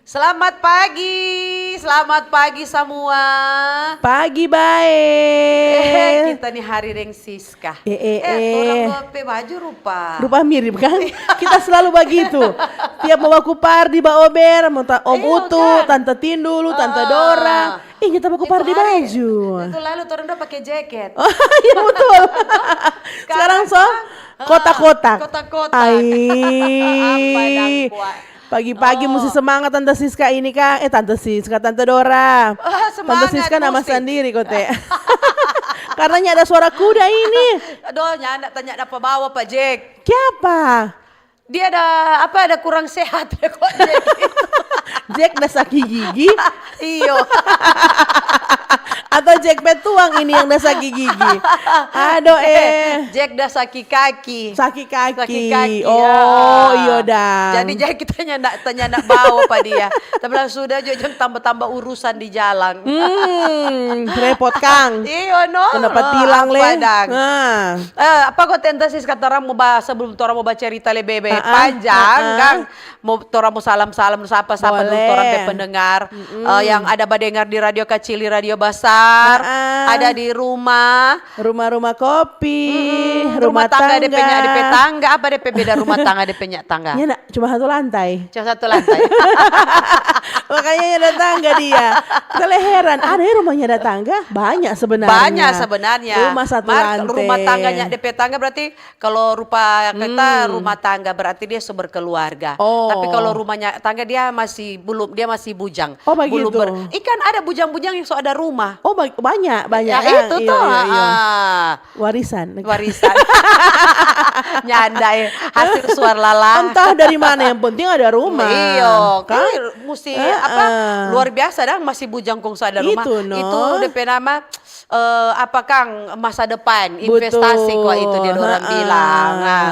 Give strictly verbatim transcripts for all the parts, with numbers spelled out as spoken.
Selamat pagi, selamat pagi samua. Pagi bae. Eh, kita ni hari deng Siska. Eh, eh, eh, eh. Torang dua pe baju rupa. Rupa mirip kan? Kita selalu bagitu. Tiap mo baku pardi, baober, mo ta-, Om Iyo, Utu, kan? Tanta Tin dulu, Tanta Ah. Dora. Ih, kita baku Itu pardi hari, baju. Itu lalu torang dua pake jaket. Oh, iya betul. Sekarang so, Sekarang, ah, kotak-kotak. Kotak-kotak. Ai. Apa dang, Kwa? Pagi-pagi Oh. musti semangat Tante Siska ini, Kang. Eh, Tante Siska, Tante Dora. Ah, Tante semangat Siska nama musti. sandiri, kote. Karena nyanda suara kuda ini. Aduh, nyanda, tanya apa bawa, Pak Jack? Kiapa? Dia ada, apa, ada kurang sehat ya, kok, Jack? Jack da saki gigi? Iyo. Atau Jack pe tuang ini yang da saki gigi? Aduh, eh. Jack da saki kaki. Saki kaki. Saki kaki, Oh, ya. iyo dang. Jadi, jadi kita nyanda, tanya ndak bawa pa dia. Tapi langsung sudah jo, jang tambah-tambah urusan di jalan. Hmm, repot, Kang. Iyo, no. Kena No, patilang, apa le. dang? Nah. Eh, apa ko Tante Sis, kata orang mau bahas sebelum orang mau bacerita lebe Ah, ah, panjang, ah, ah. Kang? Mo, torang mo salam-salam, sapa-sapa dulu Boleh. torang pe pendengar, Mm-mm. eh, yang ada badengar di Radio Kacili, Radio Basar, Ah, ah. ada di rumah. Rumah-rumah kopi, Mm-mm, rumah rumah tangga, depe nya, depe tangga. tangga. Apa depe beda rumah tangga, depe nya tangga? Nyanda, cuma satu lantai. Cuma satu lantai. Makanya nyanda tangga dia. Kita le heran, ada ya rumahnya ada tangga? Banyak sebenarnya. Banyak sebenarnya. Rumah satu Mar-, lantai. rumah tangganya depe tangga berarti Kalau rupa kita Hmm. rumah tangga, berarti dia so berkeluarga. Oh. Tapi kalau rumahnya tangga, dia masih belum, dia masih bujang. Oh, Belum begitu. ber-, ikan ada bujang-bujang yang so ada rumah. Oh, ba-, banyak, banyak, Ya, ya. itu Iya, tuh, iya, iya. ah. Warisan. Warisan. Nyanda, eh. Hasil suar lalang. Entah dari mana, yang penting ada rumah. Iyo, Kan? kan musti, Ah, apa, ah. luar biasa dang, masih bujang kong so ada rumah. Itu, no. Itu depe nama, eh, apa, Kang, masa depan, Betul. investasi kwa itu dia orang Ha-a. bilang. Nah,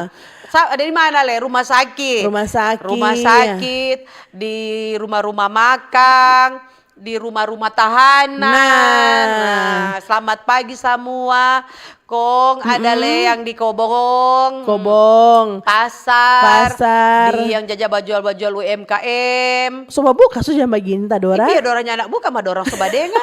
sa-, dari mana, le? Rumah sakit. Rumah sakit. Rumah sakit, di rumah-rumah makang, di rumah-rumah tahanan. Nah. Nah, selamat pagi samua. Kong ada Mm-mm. le yang di Kobong. Kobong. Pasar. Pasar. Di yang jaja bajual-bajual U M K M. So babuka so jam bagini, ta, Dora? Iya, dorangnya anak buka, mah dorang so badengar.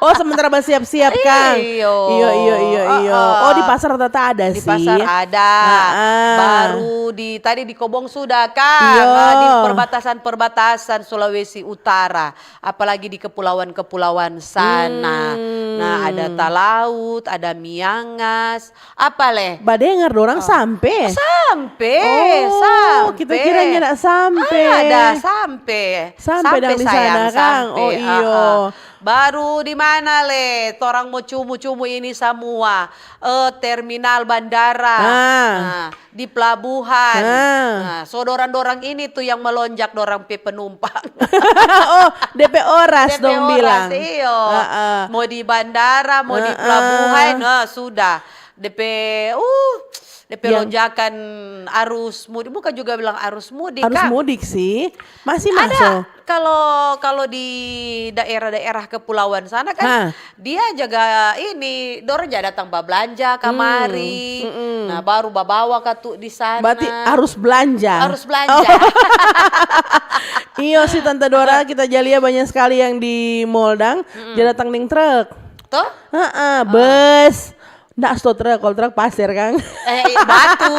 Oh, sementara basiap-siap, Kang? Iyo. Iyo, iyo, iyo, iyo. Heeh. Oh, di pasar rata-rata ada Di sih. pasar ada. Heeh. Baru di, tadi di Kobong sudah, Kang. Iyo. Ah, di perbatasan-perbatasan Sulawesi Utara. Apalagi di kepulauan-kepulauan sana. Hmm. Nah, ada Talaut, ada Miangas, apa le? Badengar dorang Oh. sampe? Sampe, Oh, sampe. kita kira nyanda sampe. Ada, sampe. Sampe Sampe, dang di sana, sayang, Kang? sampe. Oh, Ah, iyo. ah. Baru di mana le? Torang mo cumu-cumu ini samua. Eh, terminal bandara. Ah. Nah, di pelabuhan. Ah. Nah, so dorang-dorang ini tu yang melonjak dorang pe penumpang. Oh, depe oras Depe dong oras, bilang. iyo. Heeh. Mau di bandara, mau di Heeh. pelabuhan, nah, sudah. Depe, uh, depe Yang lonjakan arus mudik. Bukan juga bilang arus mudik, Arus Kang. mudik sih. Masih Ada. masuk. Kalau, kalau di daerah-daerah kepulauan sana kan, Hah. dia jaga ini, dorang ja datang bablanja kamari. Hmm, mm-mm. Nah, baru babawa ka tu di sana. Berarti harus belanja. Harus belanja. Oh. Iyo sih, Tante Dora, Apa? kita ja lia banyak sekali yang di mall dang, Mm-mm. ja datang deng truk. Toh? Heeh, Ah. bus. Ndak sto truk, kalau truk pasir, Kang. Eh, batu.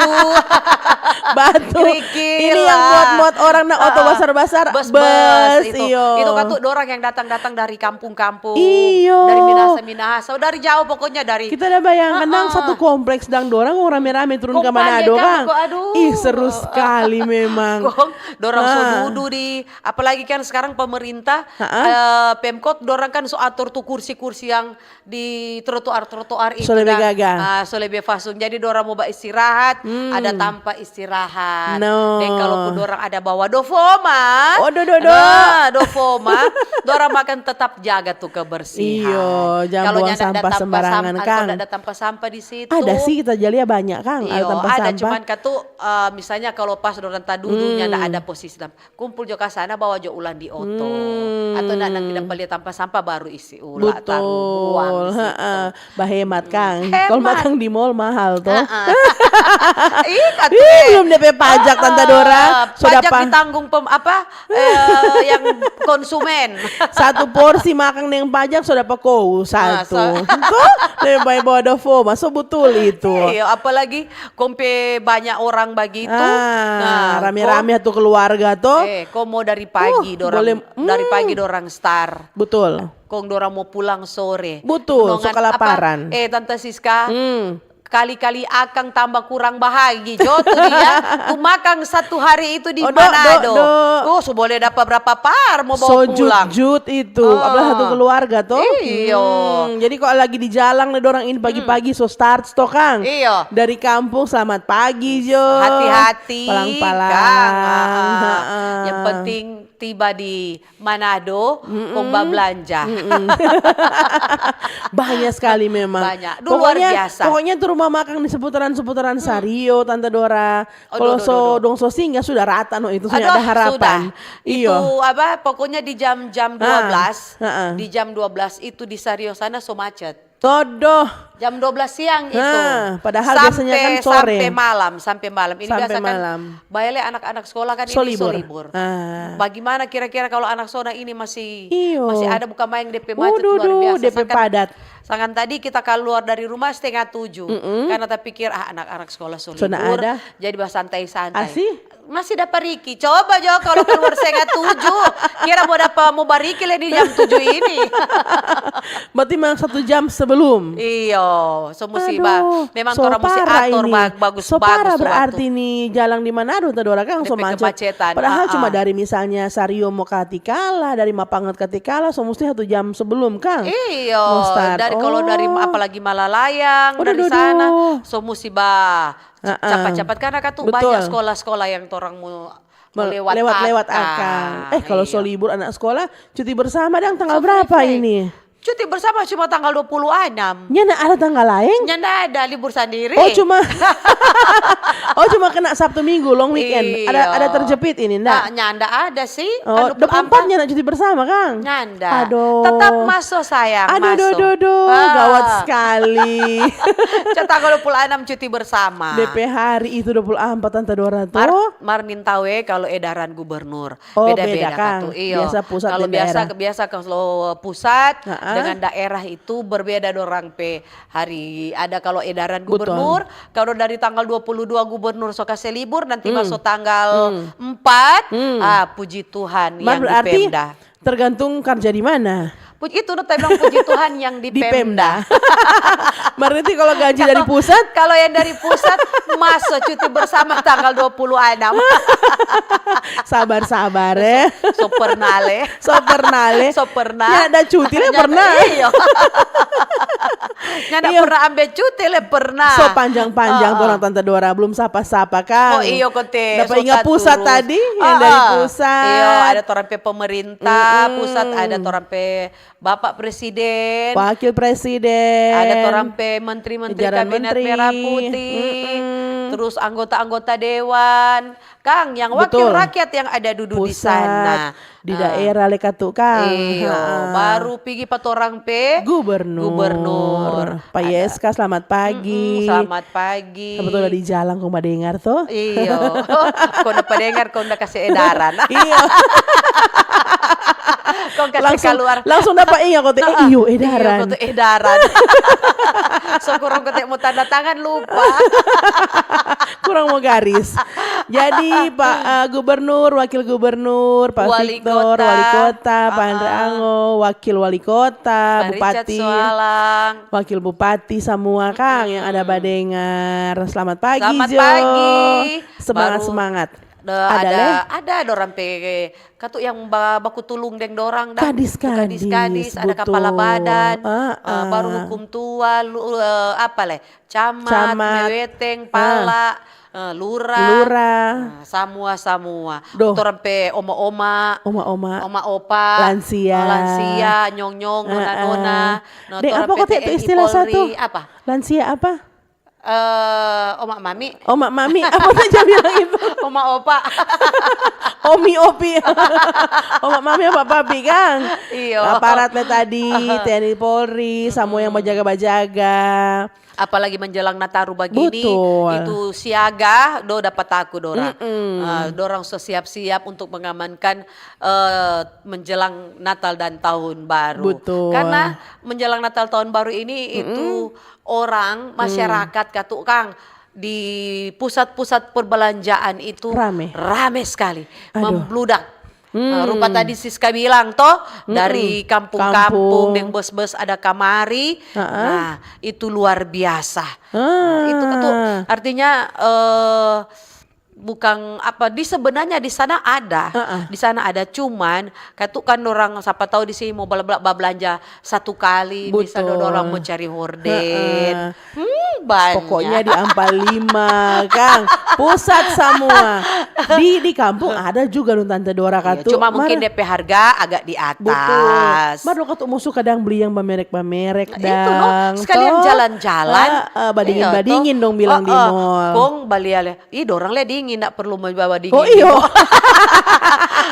Batu. Kerikil Ini yang lah. muat-muat orang na oto Ah, basar-basar, bus-bus bus, itu. iyo. Itu kan tuh dorang yang datang-datang dari kampung-kampung, Iyo. dari Minahasa-Minahasa, dari jauh pokoknya dari Kita ada bayangkan, nang Heeh. satu kompleks dang dorang, orang rame-rame turun Kong ke Manado, pagi kan, Kang. kok, aduh. Ih, seru sekali memang. Kong dorang so Ah. dudu di, apalagi kan sekarang pemerintah, Heeh. eh, Pemkot, dorang kan so atur tuh kursi-kursi yang di trotoar-trotoar itu So lebe dah, gaga. ah, so lebe fasung. Jadi dorang mo baistirahat, Hmm. ada tampa istirahat. No. Deng kalaupun dorang ada bawa dofoma, Oh, do, do, do. Nah, dofoma, dorang makan tetap jaga tu kebersihan. Iyo, jangan Kalau buang nyanda ada sampah tampa sembarangan, sampah, Kang. Kalau ada tampa sampah di situ. Ada sih, kita jadi ya banyak, Kang. Ada Iyo, tampa ada sampah. Cuman katu, eh, misalnya kalau pas dorang tadudu Hmm. nyanda ada posisi sampah, kumpul jo ka sana, bawa jo ulang di oto. Hmm. Atau nda, nanti dapa lia tampa sampah baru isi ulang, taruh buang Betul, di situ. heeh. Bahemat, Kang. Hemat. Kalau makan di mall mahal toh. Heeh. Ih, katu Ih, eh. belum D P pajak, Tante Dora. Ah, Sudah pajak pa- ditanggung pem, apa, eh, yang konsumen. Satu porsi makan deng pajak sudah pa kou satu. Masa? Tuh, lebih baik bawa dofoma, so betul itu. Iya, apalagi kong pe banyak orang bagitu. Ah, Nah, rame-rame satu keluarga toh. Eh, kong mo dari pagi Uh, dorang boleh, dari hmm. pagi dorang start. Betul. Kong dorang mo pulang sore. Betul, Nongan so kalaparan. Apa, eh, Tante Siska, Hmm. kali-kali akang tambah kurang bahagia jo tu dia. Tu makang satu hari itu di Oh, do, Manado. do, do. Oh, so boleh dapa berapa par mo bawa So pulang. Jut-jut itu, Ah. apalagi satu keluarga toh. Iyo. Hmm, jadi kalau lagi di jalan nih dorang ini pagi-pagi so start toh, Kang. Iyo. Dari kampung, selamat pagi jo. Hati-hati, Palang-palang. Kang. Ah, ah. Heeh. Yang penting tiba di Manado, kong babelanja. Banyak sekali memang. Banyak. Duh, luar Pokoknya, biasa. Pokoknya tuh rumah makan di seputaran-seputaran Sario, Tante Dora. Aduh, Kalau aduh, so aduh, aduh. dong so singgah sudah rata no itu, sudah Aduh, ada harapan. Sudah. Iyo. Itu apa? Pokoknya di jam-jam dua belas, heeh. Di jam dua belas itu di Sario sana so macet. Todo. Jam dua belas siang itu. Hah, padahal biasanya kan sore. Sampai malam, sampai malam. Ini Sampai biasa kan malam. Baele anak-anak sekolah kan So ini so libur. Libur. Ah. Bagaimana kira-kira kalau anak sona ini masih Iyo. Masih ada bukan main D P macet Waduh, luar duh, biasa. D P Sangkan- padat. Sangan tadi kita keluar dari rumah setengah tujuh karena ta pikir ah anak-anak sekolah so So na libur, ada. Jadi basantai-santai. Asi? Masih dapa riki. Coba jo kalau keluar setengah tujuh, kira mo dapa mo bariki le di jam tujuh ini. Berarti memang satu jam sebelum. Iyo, so musti Aduh, memang so torang musti parah atur ini. Ba-, bagus, So parah bagus berarti waktu. Nih jalan di Manado, Tante Dora, kan so Depe macet. Kemacetan, Padahal ah, cuma ah. Dari misalnya Sario mo Katikala, dari Mapanget Katikala, so musti satu jam sebelum, Kang. Iyo, Mo start. Dari kalau dari Oh. Apalagi Malalayang Aduh, dari aduh, sana, aduh. So musti ba Ah, ah. Capat-capat karena katu Betul. Banyak sekolah-sekolah yang torang mau Mel- lewat lewat-lewat akang. akang. Eh, kalau so Iyo. Libur anak sekolah, cuti bersama dang tanggal So berapa free-free. Ini? Cuti bersama cuma tanggal dua puluh enam. Nyanda ada tanggal lain? Nyanda ada, libur sendiri. Oh, cuma Oh, cuma kena Sabtu Minggu, long weekend. Iyo. Ada ada terjepit ini ndak? Ah, nyanda ada sih. Oh, Kan dua puluh empat. dua puluh empat nyanda cuti bersama, Kang? Nyanda. Aduh. Tetap masuk, sayang. Aduh, aduh, Masuk. aduh, aduh, Ah. Gawat sekali. Tanggal dua puluh enam cuti bersama. D P hari itu dua puluh empat, Tante Dora tuh. Mar, mar nintau eh kalau edaran gubernur. Oh, Beda-beda beda, Kang. Katu. Iyo. Biasa pusat Kalau dan biasa, daerah. Biasa kalau pusat Ha-a. Dengan daerah itu berbeda dorang pe hari. Ada kalau edaran Betul. Gubernur, kalau dari tanggal dua puluh dua gubernur so kase libur, nanti Hmm. Masuk tanggal Hmm. empat, Hmm. Ah, puji Tuhan Mar yang di berarti Pemda. Tergantung kerja di mana. Puji, itu no, ta bilang puji Tuhan yang di, Di Pemda. Pemda. Berarti kalau gaji dari pusat, Kalau yang dari pusat masuk cuti bersama tanggal dua puluh enam. Sabar-sabar eh. So pernah le. So pernah le. So pernah. Ya, ada cuti le Nyanda, pernah. Iyo. Nyanda Iyo. Pernah ambil cuti le pernah. So panjang-panjang Ah, torang ah. Tante Dora belum sapa-sapa, Kang. Oh iyo, kote. Dapat So ingat tahu. Pusat tadi yang dari Ah, ah. pusat. Iyo, ada torang pe pemerintah Mm-mm. Pusat, ada torang pe Bapak Presiden. Wakil Presiden. Ada torang pe menteri-menteri Jajaran Kabinet menteri. Merah Putih, Mm-mm. Terus anggota-anggota dewan, Kang, yang wakil Betul. Rakyat yang ada duduk di Pusat, sana. Di Ah. Daerah le katu, Kang. Iyo, Ha. Baru pigi pa torang pe Gubernur. Gubernur. Pak Ada. Yeska, selamat pagi. Mm-mm, selamat pagi. Kebetulan di jalan kong badengar tuh. Iyo. Kong dapa dengar, kong dapa kase edaran. Iyo. Kong kase Langsung keluar. Langsung dapa inga kote, eh, iyo edaran. Iyo, kote edaran. So kurang kote mo tanda tangan lupa. Kurang mo garis. Jadi Pak eh, Gubernur, Wakil Gubernur, Pak Wali Victor, Kota. Wali Kota, Pak Ah, Andre ah. Ango, Wakil Wali Kota, Pak Richard Bupati, Soalang. Wakil Bupati semua Kang yang ada badengar. Selamat pagi Selamat Jo. Pagi. Semangat Baru semangat. Da- Ada ada le? Ada dorang pe katu yang ba- baku tulung deng dorang dang. Kadis-kadis, Kadis-kadis, ada betul. Kepala badan, Ah, eh, baru ah. Hukum Tua, lu, eh, apa le? Camat, Camat. Meweteng, Pala, Eh, lurah, Lurah. Nah, samua samua. Doh. Torang pe oma-oma, Oma-oma. Oma-opa, Lansia. Lansia, nyong-nyong, nona-nona. Heeh. No, Deng, torang apa pe kata T N I, itu istilah Polri, satu? Apa? Lansia apa? Eh, oma mami, Oma mami. Apa saja bilang itu? Oma-opa. Omi opi. Oma mami, oma papi, kang. Iyo. Aparat le tadi, T N I Polri, samua yang bajaga-bajaga. Apalagi menjelang Nataru bagini, Betul. Itu siaga do dapat aku dorang. Eh, dorang so siap-siap untuk mengamankan eh, menjelang Natal dan Tahun Baru. Betul. Karena menjelang Natal Tahun Baru ini itu orang, masyarakat katu kang, di pusat-pusat perbelanjaan itu Rame. Rame sekali, Aduh. Membludak. Nah, rupa tadi Siska bilang toh, dari kampung-kampung Kampung. Deng bos-bos ada kamari. Heeh. Nah, itu luar biasa. Ah. Nah, itu tuh artinya eh bukan apa, di sebenarnya di sana ada. Heeh. Di sana ada, cuman katu kan orang sapa tahu di sini mau bala-, bala-, babelanja satu kali, bisa do Betul. Orang mau cari horden. Heeh. Hmm, banyak. Pokoknya di Ampalima, kang. Pusat samua. Di di kampung ada juga dong tante Dora Iya, katu. cuma mungkin Mar- D P harga agak di Betul. atas. Mar dong katu musu kadang beli yang bamerek-bamerek Nah, itu, no. dang. Sekalian Toh? jalan-jalan. Ah, ah, badingin-badingin Iya, dong bilang toh. di Ah, ah. mall. Kong bali ale, ih, dorang le dingin, ndak perlu mau bawa dingin. Oh, iyo.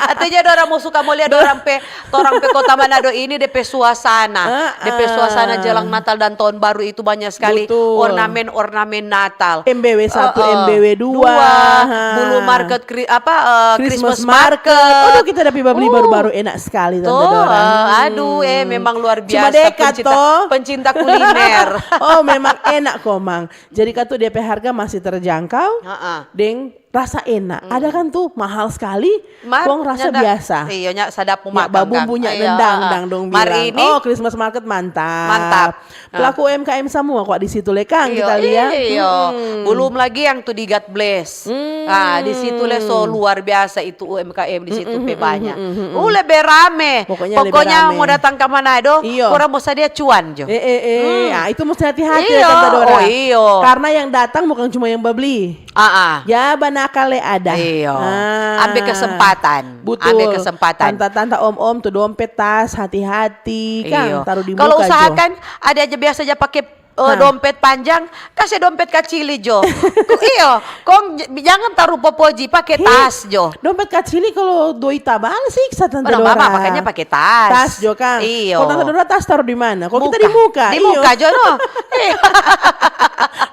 Artinya dorang mau suka mau lihat dorang pe, dorang pe kota Manado ini, de pe suasana. Ah, De pe suasana ah. Jelang Natal dan Tahun Baru itu banyak sekali Betul. Ornamen-ornamen Natal. M B W satu, Heeh. M B W dua, Dua, ha. Bulu Market, kri-, apa, eh, Christmas, Christmas market. Market. Aduh, kita tapi babli Uh. baru-baru enak sekali, Tante Tuh, Dora. eh, Hmm. aduh, eh, memang luar Cuma biasa dekat, pencinta, toh. Pencinta kuliner. Oh, memang enak, komang. Jadi katu, de pe harga masih terjangkau, Heeh. deng rasa enak. Ada kan tuh mahal sekali, Mar, kong rasa nyanda, biasa. Iya, nya sadap mo Ya, makang, babumbunya Kang. Iya, nendang, heeh. dang dong Mar bilang. Ini, Oh, Christmas market mantap. Mantap. Pelaku U M K M samua kok di situ, le, Kang, Iyo, kita lihat. iyo. Mm-mm. Belum lagi yang tu di God Bless. Hmm. Ah, di situ le so luar biasa itu U M K M di situ pe Mm-mm, banyak. mm-mm, mm-mm. Uh, lebe rame. Pokoknya lebe Pokoknya rame. Mau datang ke Manado, Iyo. Orang mau sadia cuan jo. Eh, eh, eh, Hmm. ah, itu mesti hati-hati Iyo, ya, Tante Dora. Oh, iyo. Karena yang datang bukan cuma yang babli. Ah, ah. Ya, banakal le ada. Iyo. Ah. Ambil kesempatan. Betul. Ambil kesempatan. Tanta-tanta, om-om, tu dompet, tas, hati-hati, Kang. Iyo. Taruh di Kalau muka jo. Usahakan ada aja biasa aja pakai eh, Hah. Dompet panjang, kasih dompet kacili jo. Ku-, iyo, kong j-, jangan taruh popoji, pakai Hi, tas jo. Dompet kacili kalau doi tabang siksa, Tante Orang Dora. Mama makanya pakai tas. Tas jo, Kang. Iyo. Kalau Tante Dora tas taruh di mana? Kalau kita di muka. Di Iyo. Muka jo no. Iyo.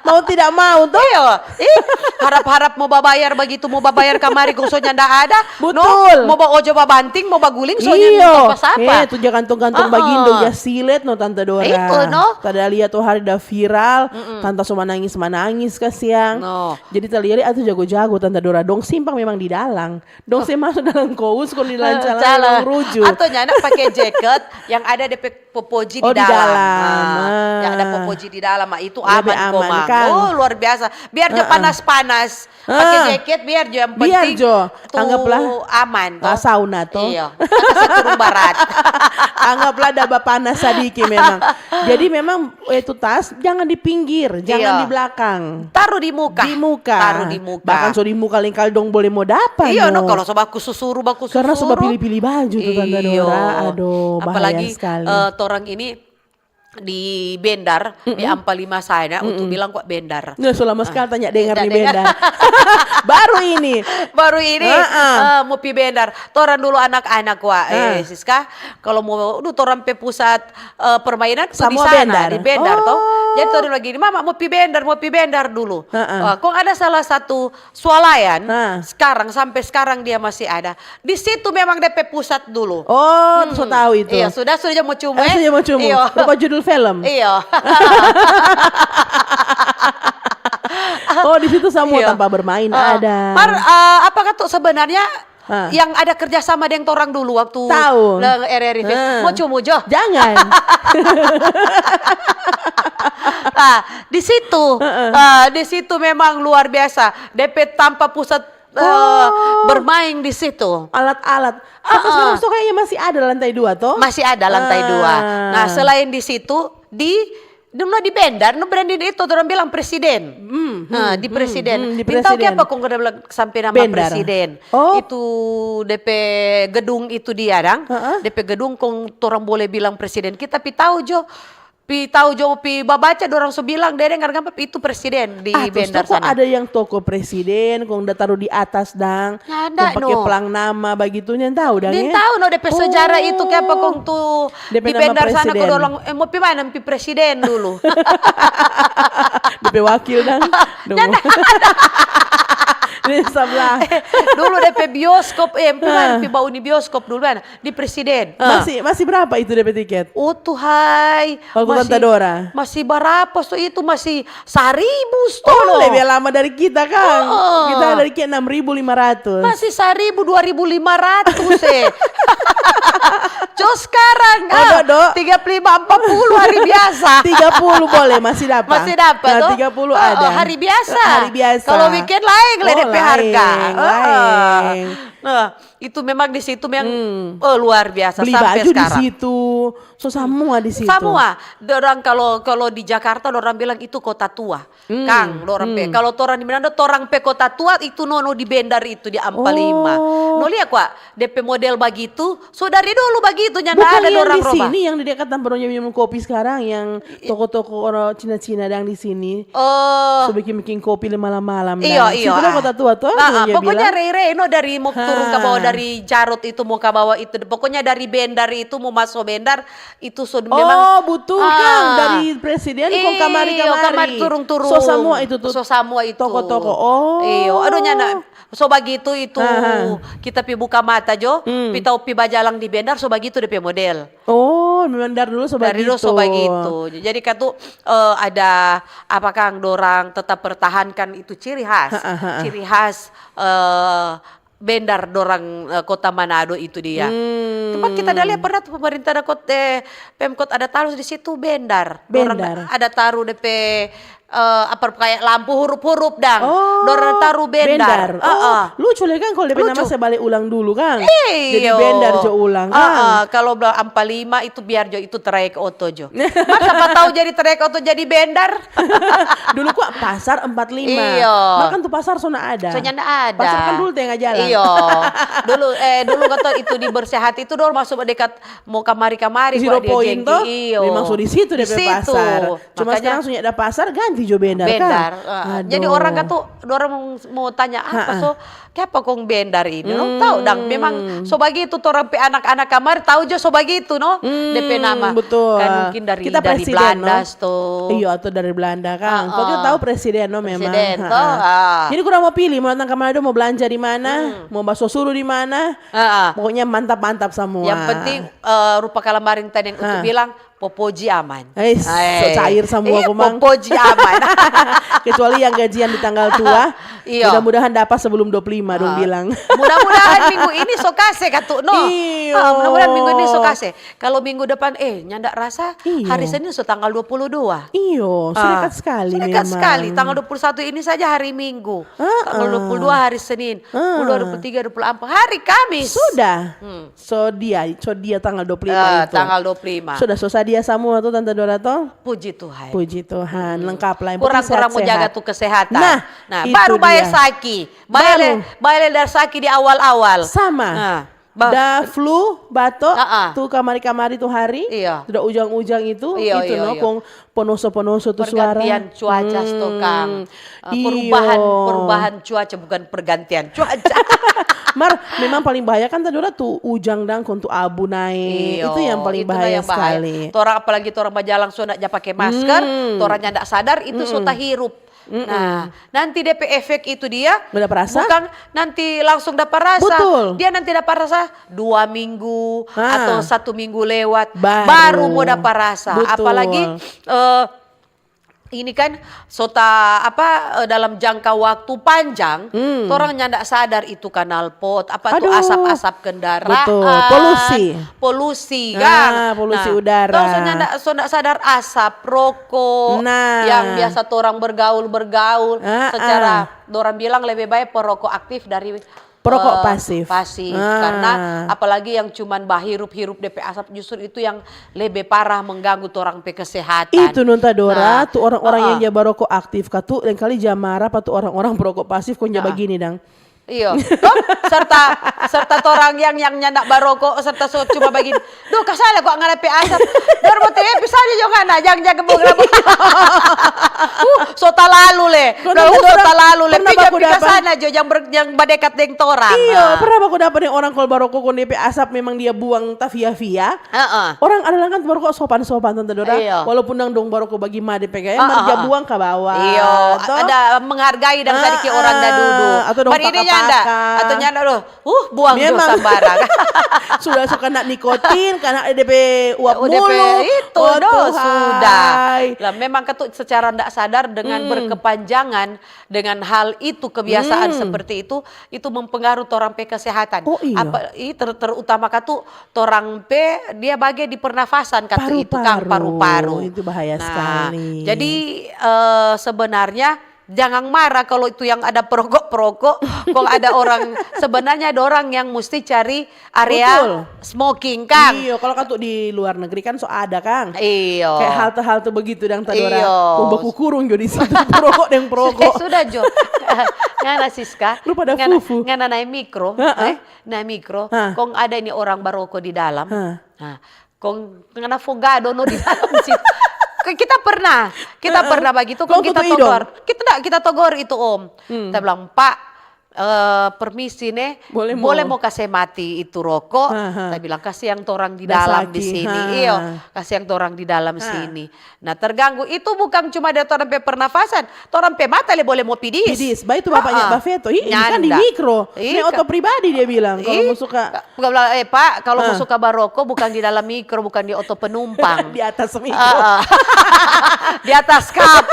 Mau tidak mau tuh. Iyo. Ih, harap-harap mau babayar begitu, mau babayar kamari, gosoknya ndak ada. Betul. No, mau ba ojo babanting, mau baguling, soalnya Iyo. Apa-apa. Eh, tu jangan gantung-gantung Heeh. Bagindo, ya silet no, Tante Dora. Itu, no. Tada lihat tuh hari dah viral, Tante so manangis-manangis, kasiang. No. Jadi taliari atu jago-jago, Tante Dora. Dong simpang memang di dalang. Dong se masuk dalam kous, kalau di dalam Eh, calana calana. dong ruju. Atau nyanda pakai jaket yang ada depe popoji Oh, di di dalam. dalam. Ah, yang ada Ah. popoji di dalam, ah, itu Lebih aman, aman, komang. Kang. Oh, luar biasa. Biar dia Heeh. Panas-panas. Pakai Ah. jaket, biar jo, yang Biar penting jo. tu Anggaplah, aman, ah, toh. Sauna, toh. Iya. Angka saturung barat. Anggaplah ada bapanas sadiki memang. Jadi memang itu tas jangan di pinggir, jangan Iya. Di belakang. Taruh di muka. Di muka. Taruh di muka. Bahkan so di muka lingkali dong boleh mau dapat. Iya, no, No. Kalau so baku susuru, baku susuru. Karena so bapili-pili baju tuh, Tante Iyo. Dora. Aduh, bahaya Apalagi sekali. Eh, torang ini di Bendar, di Ampalima sana, untuk bilang kok Bendar. Nggak, so lama sekali tanya dengar Nggak nih, dengar. Bendar. Baru ini. Baru ini Heeh. eh, mau pi Bendar. Torang dulu anak-anak wa, eh, Heeh. Siska, kalau mau, duh, torang pe pusat eh, permainan tuh di Samua sana, Bendar. Di Bendar, toh. Oh. Jadi torang lagi ini, "Mama, mau pi Bendar, mau pi Bendar dulu." Heeh. Wah, kong ada salah satu swalayan, Heeh. Sekarang, sampai sekarang dia masih ada. Di situ memang depe pusat dulu. Oh, so tahu itu. Iya, sudah, sudah mau cuma. Eh, sudah mau cuma. Iya. Rupa judul film. Iya. Oh, di situ samua Iya. Tanpa bermain Ah, ada. Mar, eh, apa katu sebenarnya Ah. yang ada kerjasama dengan orang dulu waktu Tahu. le R R I Fest? Ah. Mau cuma jo. Jangan. Ah, di situ, Heeh. ah, di situ memang luar biasa. Depe tampa pusat eh, Oh. Bermain di situ. Alat-alat. Sampai Heeh. sekarang so kayaknya masih ada lantai dua, toh? Masih ada lantai Ah. dua. Nah, selain di situ, di No, no di bendar, no branding itu orang bilang presiden. Hmm, Nah, hmm, di hmm, presiden. hmm, di Tintau presiden. Apa kong ada bilang sampai nama Bendar. Presiden? Oh. Itu D P gedung itu dia dang. Heeh. D P gedung kong torang boleh bilang presiden. Kita pi tahu jo. Pi tahu jo, pi babaca dorang so bilang, dede ngarang apa, itu presiden di Ah, terus bendar toko sana. Ada yang toko presiden, kong da taruh di atas dang, Nyanda, kong pake no. Plang nama bagitu, nyanda tahu dang. Dia Eh? Tahu no, D P sejarah itu kayak apa kong tu D P di nama bendar sana presiden. Kong dorang, eh, mau pi mana pi presiden dulu. D P wakil dang. Dong. Di sebelah. Dulu D P bioskop, eh, pi mana pi bau ni bioskop dulu mana? Di presiden. Ah. Masih masih berapa itu D P tiket? Oh Tuhai, Waktu Tante Dora. Masih berapa so itu, masih saribu Oh, lebih lama dari kita kan. Oh. Kita dari kia enam ribu lima ratus. Masih saribu, dua ribu lima ratus eh. Jo sekarang Oh, Dok, Dok. Tiga puluh lima, empat puluh hari biasa. Tiga puluh boleh, masih dapat. Masih dapat Nah, toh? Tiga puluh Oh, ada. Hari biasa. Hari biasa. Kalau weekend lain lah Oh, D P harga. lain, Oh, oh. lain. Nah, itu memang di situ memang Hmm. Oh, luar biasa. Beli Sampai baju di sekarang. Situ. So semua di situ. Semua. Dorang kalau kalau di Jakarta dorang bilang itu kota tua. Hmm, Kang, dorang pe. Kalau torang di Manado, torang pe kota tua itu nono di Bendar itu di Ampa Lima. Oh. No lia kwa, depe model bagitu, so dari dulu bagitu, nyanda Bukan ada yang dorang di roba. Sini yang di dekat tampa dong minum kopi sekarang, yang toko-toko orang Cina-Cina yang di sini. Oh. So bikin-bikin kopi malam-malam. Iyo, Dah. iyo. Situ lah kota tua tuh. Ah, ah, Yang dia pokoknya bilang. rei-rei no dari mo turun ka bawah, Ha. dari Jarot itu mo ka bawah itu. Pokoknya dari Bendar itu mo maso Bendar itu so memang. Oh, betul kan? Ah. Dari presiden kong kamari Iyo, kamari. Kamari turun-turun. So semua itu tuh. So semua itu. Toko-toko. Oh. Iyo, aduh nyanda. So bagitu itu Aha. Kita pi buka mata jo, Hmm. pi tau pi bajalang di Bendar, so bagitu depe model. Oh, memang dari dulu so Dari dulu bagitu. So bagitu. Jadi katu eh, ada apa kang dorang tetap pertahankan itu ciri khas. Ha, ha, ha. Ciri khas eh, Bendar dorang eh, kota Manado itu dia. Hmm. Tempat kita ada lihat pernah tuh pemerintah ada kot eh, Pemkot ada talus di situ Bendar. Dorang Bendar. Ada taruh depe eh, apa kayak lampu huruf-huruf dang. Oh, Dorang taruh Bendar. Bendar. Oh, Heeh. Lucu le kan kalau depe nama Lucu. Se bale ulang dulu kan. Iyo. Jadi Bendar jo ulang Heeh, kan. Kalau bilang Ampa Lima itu biar jo itu trayek oto jo. Masa apa tahu jadi trayek oto jadi Bendar? Dulu kok pasar empat lima. Iyo. Bahkan tuh pasar sona ada. Soalnya ndak ada. Pasar kan dulu tengah jalan. Iyo. Dulu eh dulu kata itu di Bersehati itu dong masuk dekat mau kamari-kamari Zero kok dia point jengki. Tuh. Iyo. Memang so di situ Di depe situ. Pasar. Cuma Makanya sekarang so ada pasar ganti jo Bendar Bendar. Kan? Heeh. Aduh. Jadi orang katu orang mau, mau tanya apa Ha-ha. So kiapa kong Bendar ini no? Hmm. Tahu dang memang so bagitu torang pe anak-anak kamari tahu jo so bagitu no. Hmm, Depe nama. Betul. Kan mungkin dari Kita dari presiden, Belanda no? Tuh. Iyo atau dari Belanda kan. Kok kita Heeh. Tahu presiden no memang. Presiden, Ha-ha. toh, ah. Jadi kurang mau pilih mau datang kemana dong mau belanja di mana, mau baso suru di mana. Heeh. Pokoknya mantap-mantap semua. Yang penting eh, rupa kalamarin tadi yang untuk Hah. Bilang popoji aman. Eh, so cair semua Iya, komang. Popoji aman. Kecuali yang gajian di tanggal tua. Iyo. Mudah-mudahan dapat sebelum dua puluh lima dong Ah. Bilang. Mudah-mudahan minggu ini so kase katu no. Iyo. Ah, mudah-mudahan minggu ini so kase. Kalau minggu depan eh nyanda rasa Iyo. Hari Senin so tanggal dua puluh dua. Iyo, so Ah, dekat sekali so dekat memang. Sekali. Tanggal dua puluh satu ini saja hari Minggu. Ah, Tanggal ah. dua puluh dua hari Senin. Ah. Dua puluh dua, dua puluh tiga, dua puluh empat hari Kamis. Sudah. Hmm. So dia, so dia tanggal dua puluh lima Ah, itu. Tanggal dua puluh lima. Sudah so sadia semua tuh Tante Dora toh. Puji Tuhan. Puji Tuhan, lengkap lah. Yang penting Kurang-kurang mau sehat-sehat. Jaga tuh kesehatan. Nah, Nah, itu baru bayar dia. Saki. Bayar Baru. Bayar dari Saki di awal-awal. Sama. Nah, ba- Da flu, bato, Ah, ah. tuh kamari-kamari tuh hari, Iya. sudah ujang-ujang itu, Iya, itu iya, no, iya. Kong ponoso-ponoso tuh suara. Pergantian cuaca, Hmm. Stokang. Uh, Iyo. Perubahan, perubahan cuaca bukan pergantian cuaca. Mar, memang paling bahaya kan tadi orang tuh ujang dang kong tuh abu naik. Iyo, Itu yang paling itulah bahaya yang bahaya. Sekali. Torang apalagi torang bajalang so nak ja pake masker, Hmm. torang nyanda sadar itu so tahirup. Nah, nanti depe efek itu dia Udah perasa? Bukan nanti langsung dapat rasa. Betul. Dia nanti dapat rasa dua minggu Ah. Atau satu minggu lewat Baru. Baru mau dapat rasa. Betul. Apalagi eh, ini kan sota apa eh, dalam jangka waktu panjang, Hmm. Torang nyanda sadar itu kanal pot, apa tuh Aduh. Asap-asap kendaraan, Betul. Polusi. Polusi Ah, kan, polusi udara. Torang so nyanda so ndak sadar asap rokok, Nah. Yang biasa torang bergaul bergaul, Ah, secara ah. Dorang bilang lebih baik perokok aktif dari Perokok eh, pasif. Pasif. Ah. Karena apalagi yang cuman bahirup-hirup depe asap, justru itu yang lebih parah mengganggu torang pe kesehatan. Itu nonta Dora, Nah, tu orang-orang yang heeh. ja barokok aktif katu, lain kali ja mara pa tu orang-orang perokok pasif, kong ja Heeh. bagini dang. Iyo, toh, serta serta torang yang yang nyanda barokok, serta so cuma bagini. Duh, kasala kwa ngana pe asap. Biar mo te bisa aja jo ngana, jang jaga bogra. Uh, so talalu le. Kau Nah, nonton uh, so orang talalu le. pernah Pija baku pika dapat. Sana jo, jang ber, jang badekat deng torang. Iyo, Ah. Pernah baku dapat nih orang kalau barokok kong depe asap memang dia buang tafia-fia. Heeh. Orang ada kan barokok sopan-sopan tante Dora, Iyo. Walaupun dang dong barokok bagi ma depe gaya, Ah, mar ah, ja ah. Buang ka bawah. Iyo, Toh? Ada menghargai dan sadiki orang da dudu. Ah, atau dong Mar ini nyanda, paka-paka. Atau nyanda loh. Uh, buang jo Memang. Sambarang. Sudah suka nak nikotin karena ada depe uap Udah mulu. Itu Oh, doh Tuhan. Sudah. Lah memang katu secara ndak sadar dengan berkepanjangan dengan hal itu, kebiasaan seperti itu, itu mempengaruhi torang pe kesehatan. Oh, iya. Apa i ter, terutama katu torang pe dia bagian di pernafasan katu itu kan Paru-paru. Paru-paru. Itu bahaya Nah, sekali. Jadi eh, sebenarnya jangan marah kalau itu yang ada perokok-perokok. Kong ada orang sebenarnya ada orang yang mesti cari area Betul. Smoking kan. Iyo, kalau katu di luar negeri kan so ada kang. Iyo. Kayak halte-halte begitu dang tadora. Iyo. Kong baku kurung jo di situ perokok deng perokok. Sudah, sudah jo. Ngana Siska. Lu pada ngana, fufu. Ngana naik mikro, Heeh. eh? Naik mikro. Hah. Kong ada ini orang baroko di dalam. Hah. Nah, kong ngana fogado no di dalam situ. Kong kita pernah, kita pernah begitu. Kong Kong kita tutu idong. Togor, kita tidak kita togor itu om. Kita bilang Pak, eh, permisi ne, Boleh mo. Boleh mo kase mati itu rokok. Aha. Kita bilang kasihan torang di Dah dalam di saki, sini. ha. Iyo, kasihan torang di dalam sini. Nah terganggu itu bukan cuma dari torang pe pernafasan, torang pe mata le boleh mo pidis. Pidis, baik tu bapaknya Ah, ah. Bafeto. Ih, ini kan di Nyanda. mikro. Ih, Ini oto ka- pribadi dia bilang kalau Ih, mau suka ka- gua bilang, eh Pak, kalau mau Ah. suka baroko bukan di dalam mikro, bukan di oto penumpang. Di atas mikro. Ah, ah. Di atas kap.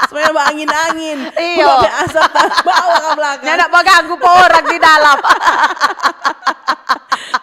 Supaya baangin-angin. Iyo. Bawa asap tas bawa ke belakang. Nyanda baganggu pa orang di dalam.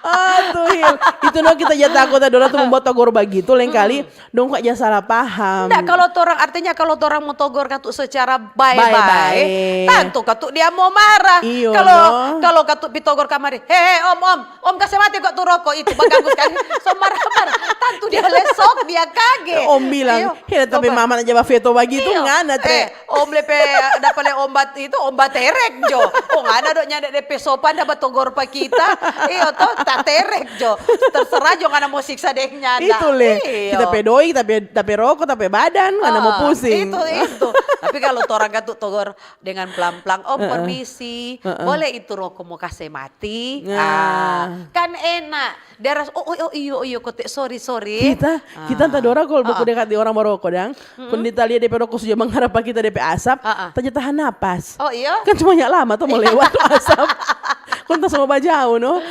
Ah, tuhil. Itu no kita ja tako tadora tu membuat togor bagitu lain kali. Dong kok ja salah paham. Nda, kalau torang artinya kalau torang mo togor katu secara bae-bae, Bae-bae. tantu katu dia mo marah. Iyo, Kalau no. kalau katu pi togor kamari, "He, he, om, om, om kase mati katu roko itu baganggu skali." So marah-marah. Tantu dia lesok, dia kage. Om bilang, Iyo, "Hele tapi coba. Mama na ja Bafeto bagitu Iyo. Ngana tre." Eh, om lepe dapa le ombat itu, ombat terek jo. Oh, ngana do nyanda depe sopan dapa togor pa kita. Iyo to, ta terek jo. Terserah jo ngana mo siksa deng nyanda. Itu le, Iyo. kita pe doi, kita pe, kita pe roko, kita pe badan, ngana mo Ah, pusing. Itu, itu. Tapi kalau torang katu togor dengan pelan-pelan, "Om, permisi, boleh itu roko mo kase mati?" Nah. Ah, kan enak. Dia ras, "Oh, oh, oh, iyo, iyo, kote, sorry, sorry." Kita, kita tadora kalau baku dekat di orang baroko dang. Kun ditalia depe roko sudah mengharap pa kita depe asap, Ah, ah. Taja tahan napas. Oh, iyo? Kan cuma nyak lama tuh mau lewat tuh asap. Kun tas mau bajau no.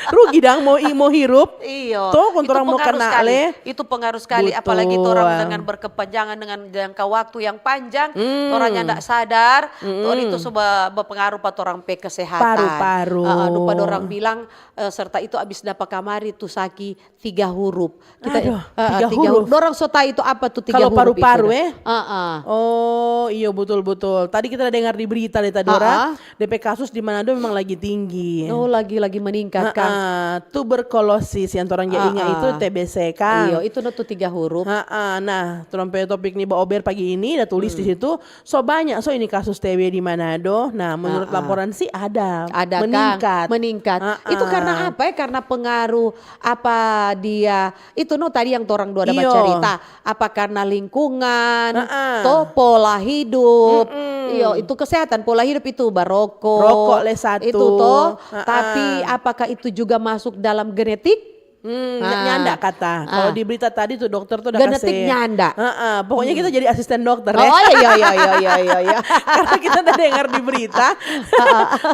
Rugi dang mau i-, mau hirup. Iyo. Toh, kun Itu torang mau pengaruh kena sekali. le. Itu pengaruh sekali, apalagi torang Betul. Dengan berkepanjangan dengan jangka waktu yang panjang, torang nyanda sadar, torang itu suba berpengaruh pa torang pe kesehatan. Paru-paru. Ah, ah, lupa dorang bilang, eh, serta itu abis dapa kamari tu saki tiga huruf. Kita, Aduh, eh, eh, tiga huruf. Dorang so tau itu apa tu tiga Kalau huruf paru-paru, itu. Eh? Ah, ah. Oh iyo, betul-betul. Tadi kita ada dengar di berita le tadora, Ah, ah. depe kasus di Manado memang lagi tinggi. Oh, lagi lagi meningkat kan. Ah, tuberkulosis yang torang ja Ah, inga ah. Itu T B C kan. Iyo, itu no tu tiga huruf. Ha, ah, nah, torang pe topik ni ba ober pagi ini ada tulis di situ. So banyak so ini kasus T B di Manado. Nah, menurut Ah, ah. Laporan sih ada Ada meningkat. Kan? Meningkat. Ah, Itu ah. Karena apa ya? Karena pengaruh apa dia itu no tadi yang torang dua ada Iyo. Bacerita. Apa karena lingkungan, Ah, ah. Toh pola hidup. Mm-mm. Iyo, itu kesehatan pola hidup itu baroko. Rokok le satu. Itu toh. Ah, ah. Tapi apakah itu juga masuk dalam genetik? Hmm, Ah. Nyanda kata. Kalau Ah. Di berita tadi tuh dokter tuh udah Genetik kasih. Nyanda. Heeh, pokoknya kita jadi asisten dokter ya. Oh iya iya iya iya iya iya. Karena kita udah dengar di berita,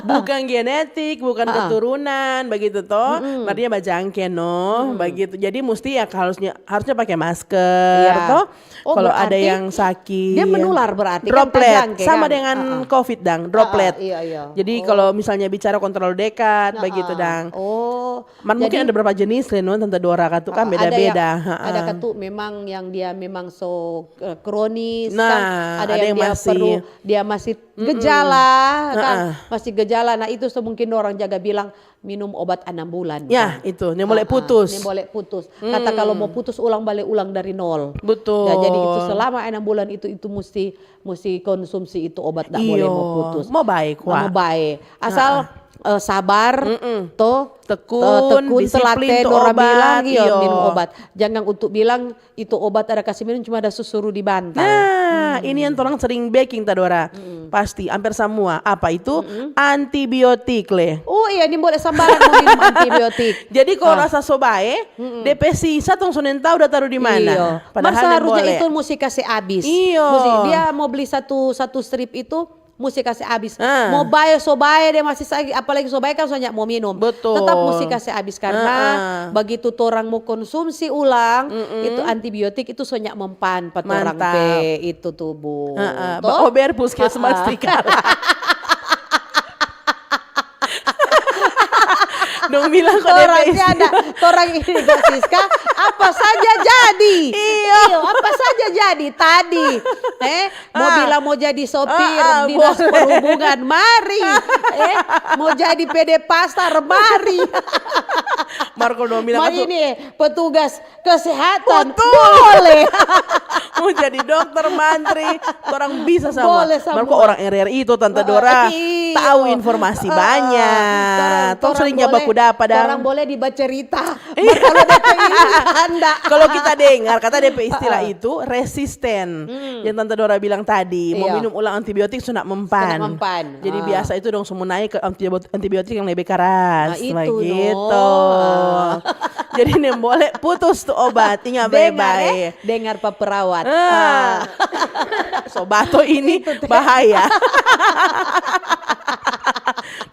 bukan genetik, bukan Ah. Keturunan, begitu toh. Mm-mm. Berarti bajangke no, Mm-mm. Begitu. Jadi mesti ya harusnya harusnya pakai masker Iya. Toh. Oh, Kalau ada berarti yang sakit, dia menular berarti, kan droplet tajangke, sama kan? Dengan Ah, ah. covid dang, Ah, ah, droplet. Iya iya. Jadi Oh. Kalau misalnya bicara kontrol dekat, Nah, begitu ah. Dang. Oh. Man, mungkin Jadi- ada berapa jenis le No, Tante Dora katu kan Ah, ada yang beda-beda. ada Ha-ah. katu memang yang dia memang so eh, kronis Nah, kan, ada ada yang yang dia masih perlu, dia masih gejala kan, Ah-ah. masih gejala. Nah, itu so mungkin orang jaga bilang minum obat enam bulan. Ya, Kan. itu, dia boleh Ah-ah, putus. dia boleh putus. Kata kalau mau putus ulang, balik ulang dari nol. Betul. Ya, jadi itu selama enam bulan itu itu mesti mesti konsumsi itu obat, ndak boleh mau Iyo, putus. mau bae kwa. Mau bae. Asal eh, sabar, to Tekun, eh, tekun, disiplin telaten, tu orang obat, bilang, iyo, iyo. minum obat. Jangan untuk bilang itu obat ada kasih minum, cuma ada susu di bantal. Nah, ini yang torang sering beking, Tadora. Pasti, hampir semua. Apa itu? Antibiotik, le. Oh iya, ini boleh sambarang mo minum antibiotik. Jadi kalau rasa so bae, de pe sisa tong so nentau da taru di mana. Iyo. Padahal Mar seharusnya boleh. Itu musti kasih abis. Iyo. Musti, dia mau beli satu satu strip itu musti kasih abis. Ah. Mau bae so bae dia masih sagi, apalagi so bae kan so nyak mau minum. Betul. Tetap musti kasih abis karena Ah-ah. Begitu torang mau konsumsi ulang itu antibiotik itu so nyak mempan pa torang Mantap. Pe itu tubuh. Heeh, Toh? baober puskesmas Heeh. tikala. Dong bilang kok Torang D P S. Tiada, torang ini Kak Siska, apa saja jadi. Iyo. Iyo, apa saja jadi tadi. Eh, mau Ah. bilang mau jadi sopir Ah, ah, dinas boleh. Perhubungan, mari. Eh, mau jadi P D Pasar, mari. Marco dong bilang Mau aku, ini petugas kesehatan, Betul. Boleh. Mau jadi dokter, mantri, orang bisa sama. Boleh sama. Marco orang R R I itu, Tante Heeh, Dora. Iyo. Tahu informasi Heeh. banyak. Torang- Tong sering torang jaba boleh- kudapa dang. Torang boleh dibacerita. Iya. Kalau ada cerita, anda. Kalau kita dengar, kata D P istilah itu resisten. Yang Tante Dora bilang tadi, mau Iya. Minum ulang antibiotik so ndak mempan. So ndak mempan. Jadi Ah. Biasa itu dong so mo naik ke antibiotik, antibiotik yang lebih keras. Nah, itu, Begitu. no. Ah. Jadi nem boleh putus tu obat. Ingat Dengar, bae-bae. Eh, dengar pa perawat. Ah. Ah. Sobato ini Itu teh. Bahaya.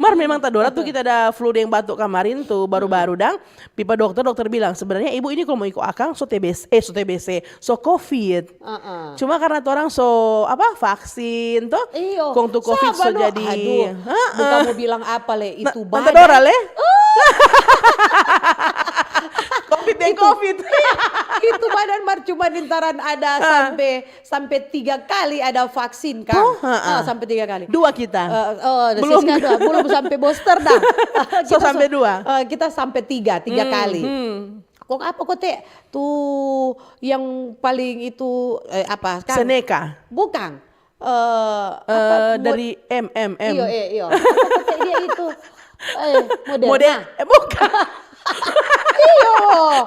Mar memang Tadora tuh kita ada flu deng batuk kamarin tuh baru-baru dang. Pi pa dokter, dokter bilang, "Sebenarnya ibu ini kalau mau iko akang, so T B C, eh, so T B C, so covid. Heeh. Cuma karena torang so, apa, vaksin tuh, Iyo. kong tu covid Sama so dong. jadi." Aduh, Heeh. Bukan mau bilang apa le, itu Nah, Tante badan. Dora le? Covid deng Itu, covid. Iya, itu badan mar cuma nintaran ada sampai sampai tiga kali ada vaksin kan. Oh, heeh. Ah, sampai tiga kali. Dua kita. Eh, oh, Belum. Siska dua, belum sampai booster dah. So, sampai dua. Eh, kita sampai tiga, tiga kali. Hmm. Kok apa kok Te? Tuh yang paling itu eh, apa? Kan? Seneca. Bukan. Eh, apa? Eh, Mo- dari M M M. Iyo, eh, iyo. Apa kok Te dia itu? Eh, Moderna. Modern. Eh, bukan. Iyo.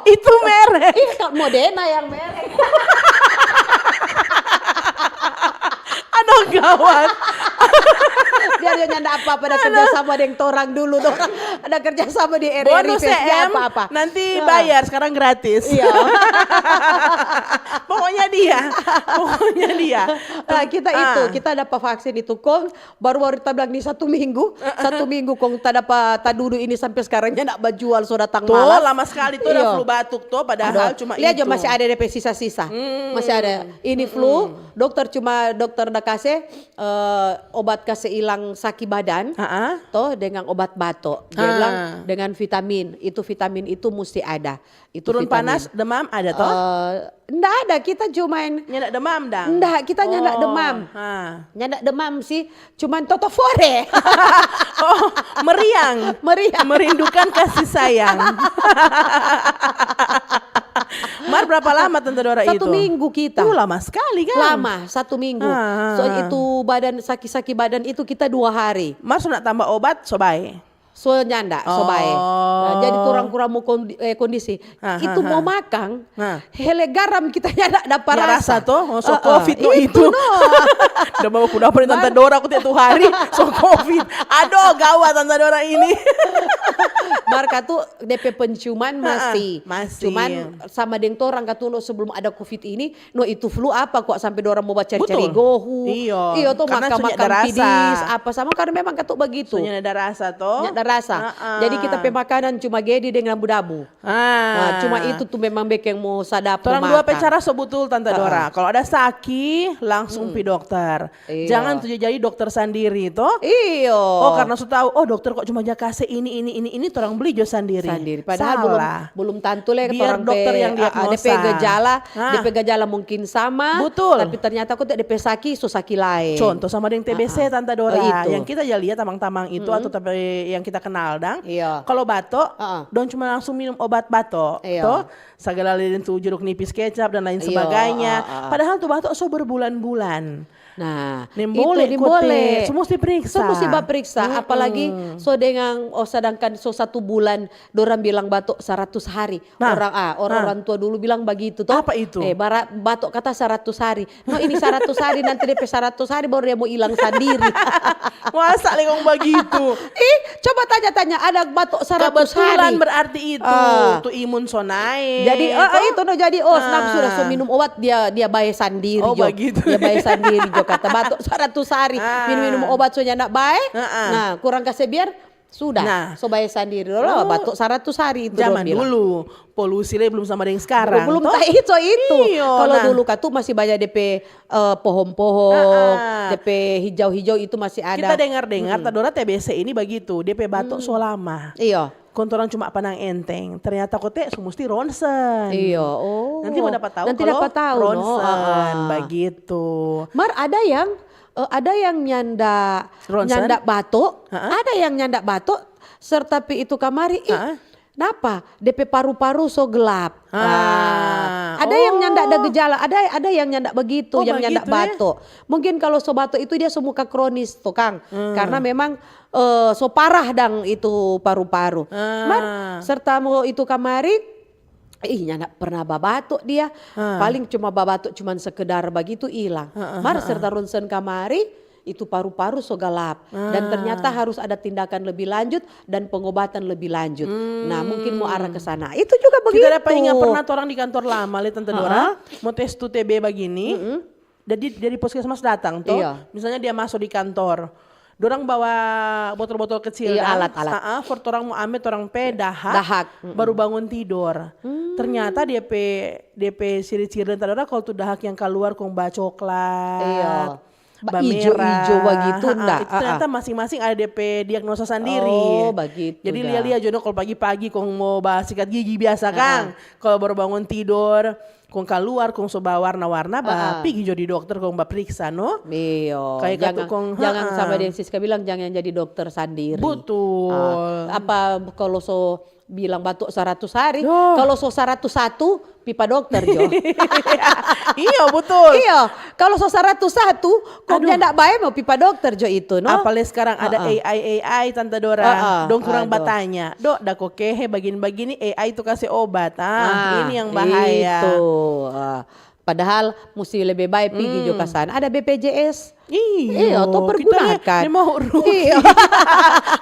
Itu merek. Ih, kok Moderna yang merek. Aduh, gawat. Dia dia nyanda apa-apa, ada kerja sama deng torang dulu, dorang ada kerja sama di R R I, Bonus ya, P S D, Em. apa-apa. Nanti Ah. Bayar, sekarang gratis. Iya. Pokoknya dia. Pokoknya dia. Nah, kita itu, Ah. kita dapat vaksin itu kong baru-baru kita bilang nih satu minggu, satu minggu kong tak dapat tadudu ini sampai sekarang nyanda bajual, so datang Tuh, malas. Lama sekali tuh ada Iya. Flu batuk tuh, padahal Aduh, cuma lihat itu. Jo, masih ada D P sisa-sisa. Masih ada. Ini flu, dokter cuma dokter da kase eh, obat kase ilang saki badan, Ha-ah. toh dengan obat bato. Dia Ah. bilang dengan vitamin, itu vitamin itu mesti ada. Itu Turun vitamin. Panas, demam ada toh? Eh, ndak ada, kita cuma main Nyanda demam dang? Ndak, kita nyanda Oh, demam. Ha. Nyanda demam sih, cuman toto fore. Oh, meriang. Meriang. Merindukan kasih sayang. Mar, berapa lama Tante Dora Satu itu? Minggu kita. Uh, lama sekali kan? Lama, satu minggu. Ah, ah, So ah. Itu badan saki-saki badan itu kita dua hari. Mar so nak tambah obat, so bae. So nyanda, so bae. Oh. Nah, jadi kurang-kurang mau kondi- eh, kondisi. Ah, Itu ah, mau ah. makan, Ah. hele garam kita nyanda dapa Ya, rasa rasa. Toh, oh, so Eh, eh, covid no itu. No. Udah bawa kuda apa nih Tante Dora aku tiap hari. So covid. Aduh, gawat Tante Dora ini. Mar katu D P penciuman masih. Heeh, masih. Cuman sama deng torang katu no sebelum ada covid ini, no itu flu apa kok sampai dorang mau bacari-cari Betul. Gohu. Iyo. Iyo tuh Karena so makang-makang nyanda rasa. Pidis apa sama karena memang katu begitu. So nyanda rasa toh. Nyanda rasa. Heeh. Jadi kita pe makanan cuma gedi deng dabu-dabu. Ah. Nah, cuma itu tuh memang bekeng mau sadap Torang mau dua pe makan. Cara so butul Tante Dora. Kalau ada saki, langsung pi dokter. Iyo. Jangan tuh jadi dokter sandiri toh. Iyo. Oh, karena so tahu, oh, dokter kok cuma ja kase ini, ini, ini, ini, torang beli jo sandiri. Sandiri. Padahal belum Salah. Belum tantu le Biar torang dokter pe, yang ah, ah, de pe diagnosa. Gejala, Hah. De pe gejala mungkin sama, Betul. Tapi ternyata kote de pe saki so saki laeng. Contoh sama deng T B C, Ah, ah. Tante Dora, Oh, itu. Yang kita ja lia tamang-tamang itu atau tapi yang kita kenal dang. Iya. Kalau bato, Ah, ah. dong cuma langsung minum obat bato, Iya. toh. Segala lilin tu jeruk nipis, kecap dan lain Iya, sebagainya. Ah, ah. Padahal tu bato so berbulan-bulan. Nah, Nih itu boleh, nih kote. Boleh. Semua mesti periksa. Semua mesti ba periksa, Mm-mm. Apalagi so dengan, oh, sedangkan so satu bulan dorang bilang bato seratus hari. Nah. Orang ah, orang, Nah. Orang tua dulu bilang begitu toh. Apa itu? Eh, bara, bato kata seratus hari. No, ini seratus hari, nanti de pe seratus hari baru dia mau hilang sandiri. Masa le ngomong begitu? Ih, coba tanya-tanya, ada bato seratus Kebetulan hari. Berarti itu Ah. Tu imun so naik. Jadi, eh, Toh? Itu no jadi, oh, senang sudah so minum obat, dia dia bae sandiri Oh, jo. Begitu. Dia bae sandiri jo, kata bato seratus hari. Ah. Minum-minum obat so nyanda bae. Ah, ah. Nah, kurang kase biar sudah. Nah. So bae sandiri. Loh, Oh. Bato seratus hari itu Zaman dong bilang. Dulu polusi le belum sama dengan sekarang. Belum Toh? Tahi so itu. Iyo, Kalau nah. Dulu katu masih banyak de pe eh, pohon-pohon, Ah, ah. De pe hijau-hijau itu masih ada. Kita dengar-dengar, Tante Dora, T B C ini begitu, de pe bato so lama. Iyo. Kong torang cuma pandang enteng. Ternyata kote so musti ronsen. Iyo, oh. Nanti mau dapat tahu Nanti kalau dapat tahu, no? ronsen, Ah, ah. Begitu. Mar ada yang, eh, ada yang nyanda Ronsen? Nyanda bato, Ha-ha. Ada yang nyanda bato, serta pi itu kamari, ih, Ha-ha. Napa? De pe paru-paru so gelap. Ah, Ada yang nyanda ada oh. Gejala, ada ada yang nyanda begitu, Oh, yang nyanda begitu, ya? Bato. Mungkin kalau so bato itu dia so muka kronis to, Kang. Karena memang eh, so parah dang itu paru-paru. Ah. Mar, serta mo itu kamari, ih, nyanda pernah babato dia. Ah. Paling cuma babato cuman sekedar begitu hilang. Mar, serta ronsen kamari, itu paru-paru so galap. Dan ternyata harus ada tindakan lebih lanjut dan pengobatan lebih lanjut. Nah, mungkin mau arah ke sana. Itu juga begitu. Kita dapat ingat pernah orang di kantor lama, le Tante Dora, mau tes tu T B begini. Jadi dari puskesmas datang toh. Iya. Misalnya dia masuk di kantor. Dorang bawa botol-botol kecil Iya, kan? Alat-alat. Ah, ah, for torang mau ambil torang pe dahak, Dahak. Baru bangun tidor. Ternyata dia pe dia pe ciri-ciri, Tante Dora, kalau tu dahak yang keluar kong bacoklat. Iya. Ba-, Bamerah. Ijo-ijo begitu, Ha-ha, ndak? Itu ternyata masing-masing ada dia pe diagnosa sandiri. Oh, begitu. Jadi Dah. Lia-lia jo no kalau pagi-pagi kong mau ba sikat gigi biasa kan. Kalau baru bangun tidor, kong keluar, kong so ba warna-warna, ba pigi jo di dokter, kong ba periksa, no? Iyo. Kayak Jangan, katu kong, jangan ha-ha. Sama deng Siska bilang, jangan jadi dokter sandiri. Betul. Ah, apa kalau so bilang bato seratus hari, Duh. Kalau so seratus satu, pi pa dokter jo. Iya, betul. Iyo, kalau so seratus satu, kong dia ndak bae mau pi pa dokter jo itu, no? Apalagi sekarang ada A I, A I, Tante Dora. Dong kurang batanya. Dok, da kokehe bagini-bagini, A I tu kase obat. Ah, ini yang bahaya. Itu. Ah, padahal musti lebe bae pigi jo ka sana. Ada B P J S. Iyo, to pergunakan. Kita ne mau rugi.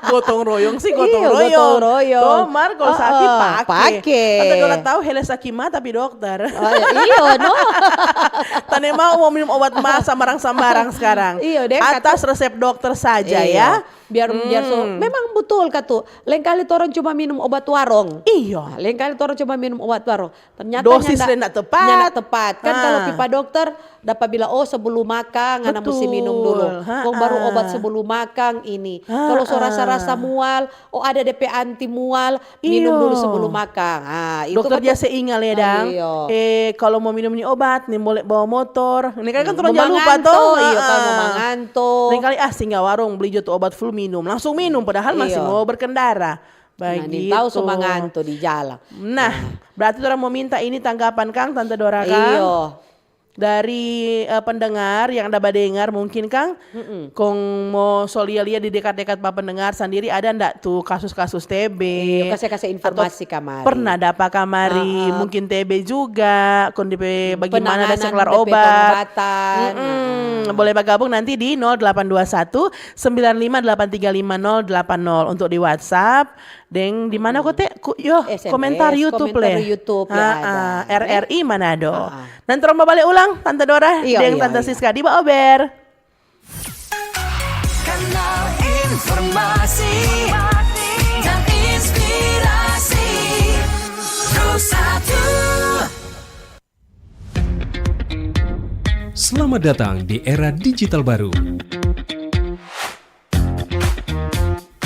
Gotong royong sih, gotong Iyo, royong. Gotong royong. Tomar kalau sakit pake. Pake. Tante Dora tahu hele sakit mah tapi dokter. Oh, ya, iyo, no. Tane mau mau minum obat mah sambarang-sambarang sekarang. Iyo, deh, atas resep dokter saja ya. Biar biar so memang betul katu. Lain kali torang cuma minum obat warong. Iyo. Lain kali torang cuma minum obat warong. Ternyata dosis ndak tepat. Ndak tepat. Kan kalau pi pa dokter dapa bilang, oh, sebelum makang ngana musti minum dulu. Kong baru obat sebelum makang ini. Kalau so rasa-rasa mual, oh, ada depe anti mual, minum dulu sebelum makang. Ah, itu dokter ja se ingal ya dang. Eh, kalau mau minum ni obat, ni boleh bawa motor. Ini kan kan terus jangan lupa toh. Iyo, kalau mau manganto. Lain kali ah singgah warung beli jo tu obat flu minum. Langsung minum padahal masih mau berkendara. Nah, nin tau so manganto di jalan. Nah, berarti orang mau minta ini tanggapan kang, Tante Dora kang? Iyo. Dari uh, pendengar yang ada badengar mungkin kang, kong mau so lia-lia di dekat-dekat pa pendengar sandiri ada ndak tu kasus-kasus T B? Iyo, kasih-kasih informasi kamari. Pernah dapa kamari, mungkin T B juga, kong di pe, bagaimana ada kelar obat. Pengobatan. Boleh bergabung nanti di nol delapan dua satu sembilan lima delapan tiga lima nol delapan nol untuk di WhatsApp. Deng di mana kote? Yo, komentar YouTube le. YouTube ya ada. R R I Manado. Nanti orang babale ulang Tante Dora deng Tante Siska di Baober. Kanal informasi dan inspirasi. Pro satu. Selamat datang di era digital baru.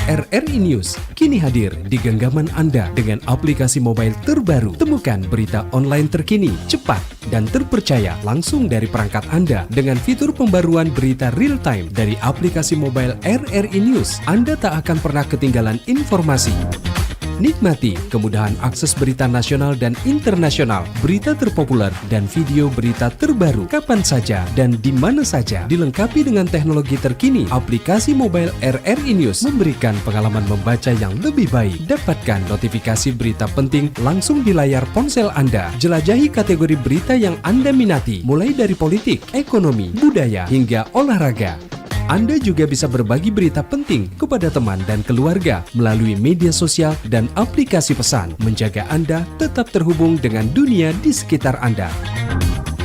R R I News kini hadir di genggaman Anda dengan aplikasi mobile terbaru. Temukan berita online terkini, cepat, dan terpercaya langsung dari perangkat Anda dengan fitur pembaruan berita real time dari aplikasi mobile R R I News. Anda tak akan pernah ketinggalan informasi. Nikmati kemudahan akses berita nasional dan internasional, berita terpopuler, dan video berita terbaru kapan saja dan di mana saja. Dilengkapi dengan teknologi terkini, aplikasi mobile R R I News memberikan pengalaman membaca yang lebih baik. Dapatkan notifikasi berita penting langsung di layar ponsel Anda. Jelajahi kategori berita yang Anda minati, mulai dari politik, ekonomi, budaya, hingga olahraga. Anda juga bisa berbagi berita penting kepada teman dan keluarga melalui media sosial dan aplikasi pesan, menjaga Anda tetap terhubung dengan dunia di sekitar Anda.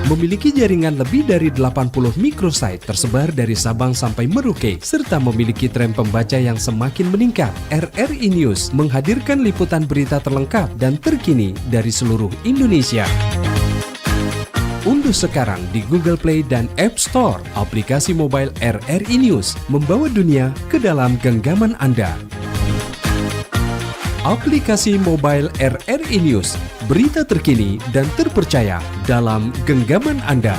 Memiliki jaringan lebih dari delapan puluh microsite tersebar dari Sabang sampai Merauke, serta memiliki tren pembaca yang semakin meningkat, R R I News menghadirkan liputan berita terlengkap dan terkini dari seluruh Indonesia. Unduh sekarang di Google Play dan App Store aplikasi mobile R R I News, membawa dunia ke dalam genggaman Anda. Aplikasi mobile R R I News, berita terkini dan terpercaya dalam genggaman Anda.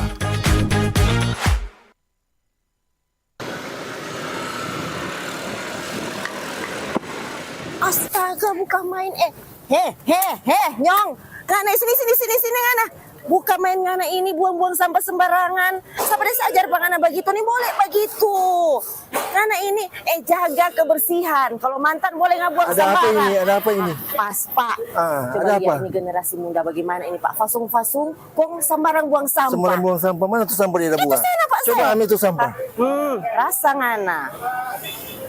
Astaga, bukan main. Eh, he, he, he, Nyong. Ngana, sini, sini, sini, sini, ngana. Bukan main ngana ini, buang-buang sampah sembarangan. Sapa da se ajar pa ngana bagitu? Ni boleh bagitu. Ngana ini, eh, jaga kebersihan. Kalau mantan boleh nggak buang sembarang. Ada apa ini? Ada apa ini? Pas, Pak. Ah, coba ada lihat apa? Ini generasi muda bagaimana ini, Pak. Fasung-fasung, kong sembarang buang sampah. Sembarang buang sampah. Mana tuh sampah dia ada buang? Itu sana, Pak, coba saya ambil tuh sampah. Hmm, rasa ngana.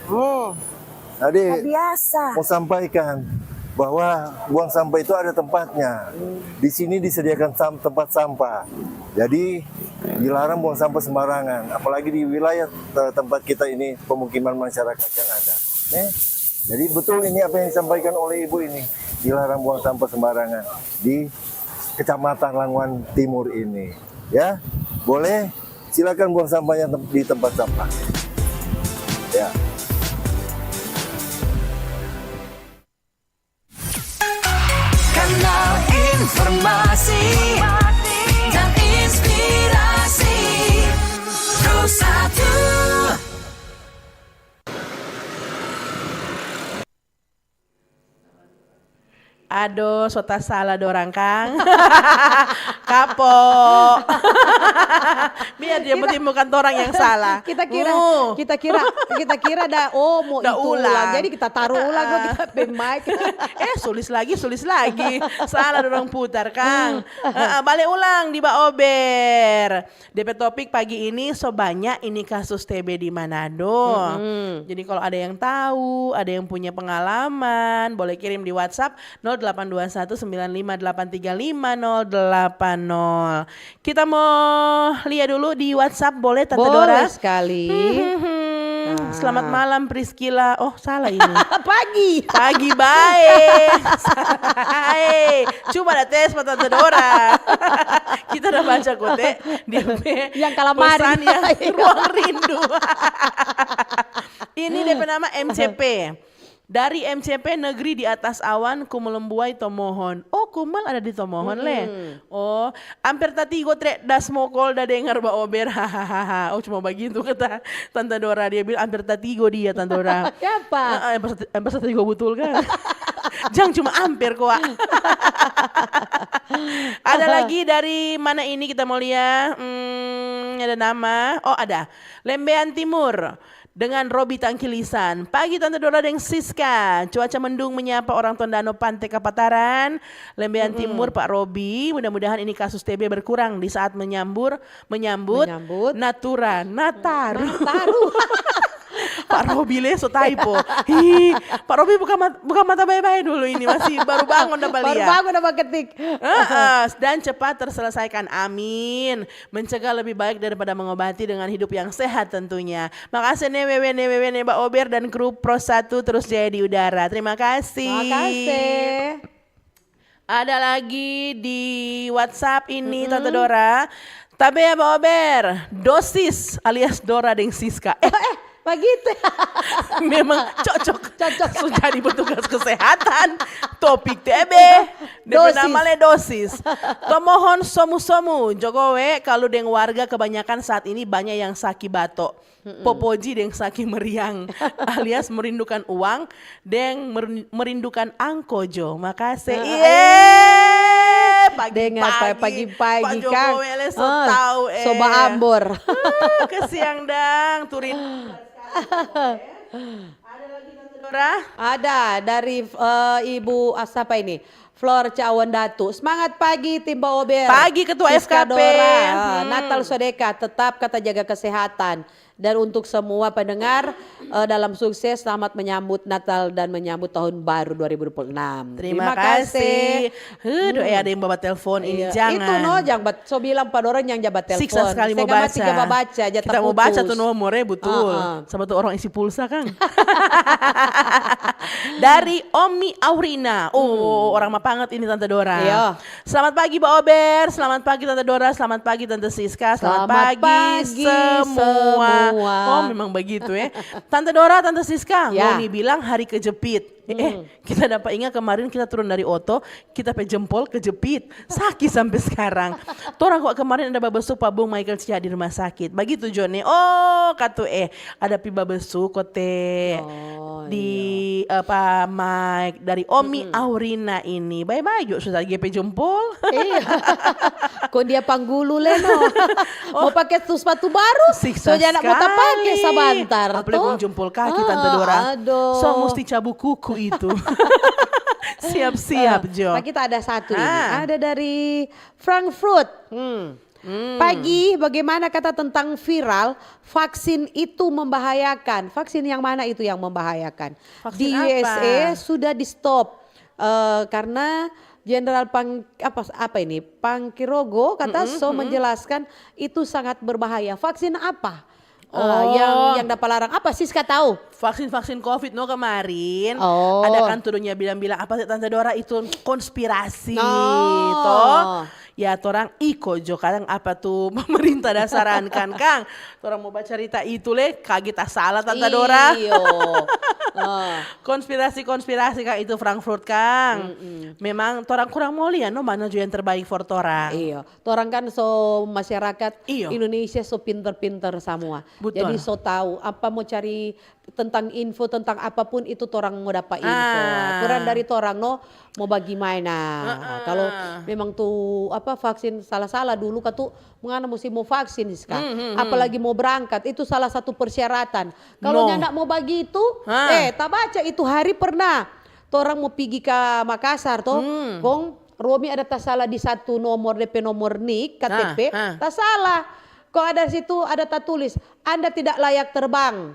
Hmm. Jadi, mau sampaikan bahwa buang sampah itu ada tempatnya. Di sini disediakan sam-, tempat sampah. Jadi, dilarang buang sampah sembarangan, apalagi di wilayah, eh, tempat kita ini, pemukiman masyarakat yang ada. Eh, jadi, betul ini apa yang disampaikan oleh Ibu ini, dilarang buang sampah sembarangan di Kecamatan Languan Timur ini. Ya, boleh. Silakan buang sampahnya tem-, di tempat sampah. Ya. Kanal informasi dan inspirasi Pro satu. Ado, so tasala dorang, kang. Kapo. Biar dia mau timbulkan torang yang salah. Kita kira, hmm, kita kira, kita kira da, oh, mau da itu ulang. Ulang. Jadi kita taruh ulang, kita pin mic. Eh, sulis lagi, sulis lagi. Salah dorang putar, kang. Hmm. Heeh, bale ulang di Ba Ober. Depe topik pagi ini, so banya ini kasus T B di Manado. Mm-mm. Jadi kalau ada yang tahu, ada yang punya pengalaman, boleh kirim di WhatsApp nol delapan dua satu sembilan lima delapan tiga lima nol delapan nol. Kita mau lihat dulu di WhatsApp, boleh, Tante Dora? Boleh sekali. Hmm, hmm, hmm. Nah. Selamat malam, Priskila. Oh, salah ini. Pagi. Pagi bae. Salah. Hai. Cuma ada tes pa Tante Dora. Kita udah baca kote di yang kalamari. Pesan yang ruang rindu. Ini depe nama M C P. Dari M C P Negeri di Atas Awan, Kumul Mbuai, Tomohon. Oh, Kumul ada di Tomohon, le. Mm-mm. Oh, amper tatigo tre das mokol da dengar Ba Ober. Hahaha. Oh, cuma bagitu kata Tante Dora. Dia bilang amper tatigo dia, Tante Dora. Siapa? Eh, eh, amper tati-, amper tatigo butul kan? Jang cuma amper koa. Ada lagi dari mana ini kita mau lihat? Hmm, ada nama. Oh, ada. Lembean Timur. Dengan Robi Tangkilisan. Pagi Tante Dora deng Siska. Cuaca mendung menyapa orang Tondano Pante Kapataran. Lembean Timur, Pak Robi. Mudah-mudahan ini kasus T B berkurang di saat menyambur, menyambut Menyambut. Natura, Nataru. Nataru. Pak Robi le so typo. Hi, Pak Robi buka mat-, buka mata bae-bae dulu ini, masih baru bangun dapa lia. Baru bangun dapa ketik. Heeh, dan cepat terselesaikan. Amin. Mencegah lebih baik daripada mengobati dengan hidup yang sehat tentunya. Makase ne wewe, ne wewe, ne Ba Ober dan kru Pro satu terus jaya di udara. Terima kasih. Makase. Ada lagi di WhatsApp ini, mm-mm, Tante Dora. Tabea Ba Ober, dosis alias Dora deng Siska. Eh, eh, Bagitu. Memang cocok. Cocok. So jadi petugas kesehatan. Topik T B. Dia Dosis. Nama le dosis. Tomohon somu-somu. Jogowe, kalu deng warga kebanyakan saat ini banyak yang saki bato. Popoji deng saki meriang. Alias merindukan uang deng merin- merindukan angko jo. Makase. Heeh. Iye. Dengar, pa- pagi-pagi, Pak Kang. Jogowe le so Ah, tau, eh. So baambor. Ah, kesiang dang, turin. Ada lagi, Tante Dora? Ada dari eh, Ibu, ah, siapa ini? Flor Cawan Datu. Semangat pagi, tim Baober. Pagi, Ketua Siska F K P. Dora. Ah, Hmm. Natal so deka, tetap kata jaga kesehatan. Dan untuk semua pendengar, eh, dalam sukses, selamat menyambut Natal dan menyambut tahun baru dua ribu dua puluh enam. Terima kasih. Huh, doa ada yang bawa telepon ini, Iya. jangan. Itu no, jangan bat, so bilang pa dorang yang jabat telepon. Siksa sekali mau Setengah mati baca. Jabat baca, jata Kita mau baca putus. Tuh nomornya, betul. Ah, ah. Sama tuh orang isi pulsa, Kang. Dari Omi Aurina. Oh, orang Mapanget ini, Tante Dora. Iya. Selamat pagi, Baober. Selamat pagi, Tante Dora. Selamat pagi, Tante Siska. Selamat, Selamat pagi, semua. Oh, memang begitu, ya. Tante Dora, Tante Siska, Ya. Ngoni bilang hari kejepit. Eh, kita dapat ingat kemarin kita turun dari oto, kita pe jempol kejepit. Saki sampe skarang. Torang kwa kemarin ada babesu pa Bung Michael Cia di rumah sakit. Bagitu jo ne. Oh, katu eh. Ada pi babesu kote. Oh, Di apa, Mike, dari Omi Aurina ini. Bye-bye jo, sudah G P jempol. Iya. Kong dia panggulu le no. Mau pake tu sepatu baru, Siksa so nyanda mo tapake sekali. Sabantar. Apalagi To? Kong jempol kaki, Tante Dora. Aduh. So musti cabu kuku itu. Siap-siap jo. Pak, kita ada satu ini. Ah. Ada dari Frankfurt. Hmm. Pagi, bagaimana kata tentang viral, vaksin itu membahayakan? Vaksin yang mana itu yang membahayakan? Vaksin Di apa? U S A sudah di stop. Eh, karena Jenderal Pang, apa apa ini, Pangkirogo kata so menjelaskan itu sangat berbahaya. Vaksin apa? Eh, Oh. yang yang dapat larang apa, Siska tahu? Vaksin-vaksin covid no kemarin, Oh. ada kan tuduhnya bilang-bilang apa sih, Tante Dora, itu konspirasi Oh. toh. Ya, torang iko jo kadang apa tu pemerintah dasaran kan, Kang. Torang mau bacarita itu le, kaget, ah, salah, Tante Dora. Iyo. Ah. Konspirasi-konspirasi, Kang, itu Frankfurt, Kang. Memang torang kurang mau lia no mana jo yang terbaik for torang. Iyo, torang kan so masyarakat Iyo. Indonesia so pinter-pinter samua. Betul. Jadi so tahu apa mau cari tentang info tentang apapun itu torang mau dapat info. Ah. Kurang dari torang no mau bagaimana. Ah, ah. Kalau memang tu apa vaksin salah-salah dulu katu mengana mesti mau vaksin, Siska. Hmm, hmm, hmm. Apalagi mau berangkat itu salah satu persyaratan. Kalau No. nyanda mau bagitu, Ah. eh, tabaca itu hari pernah torang mau pigi ka Makassar to, Hmm. kong Romi ada tasala di satu nomor, depe nomor nik, K T P, Ah, ah. Tasala. Kong ada situ ada tatulis, "Anda tidak layak terbang."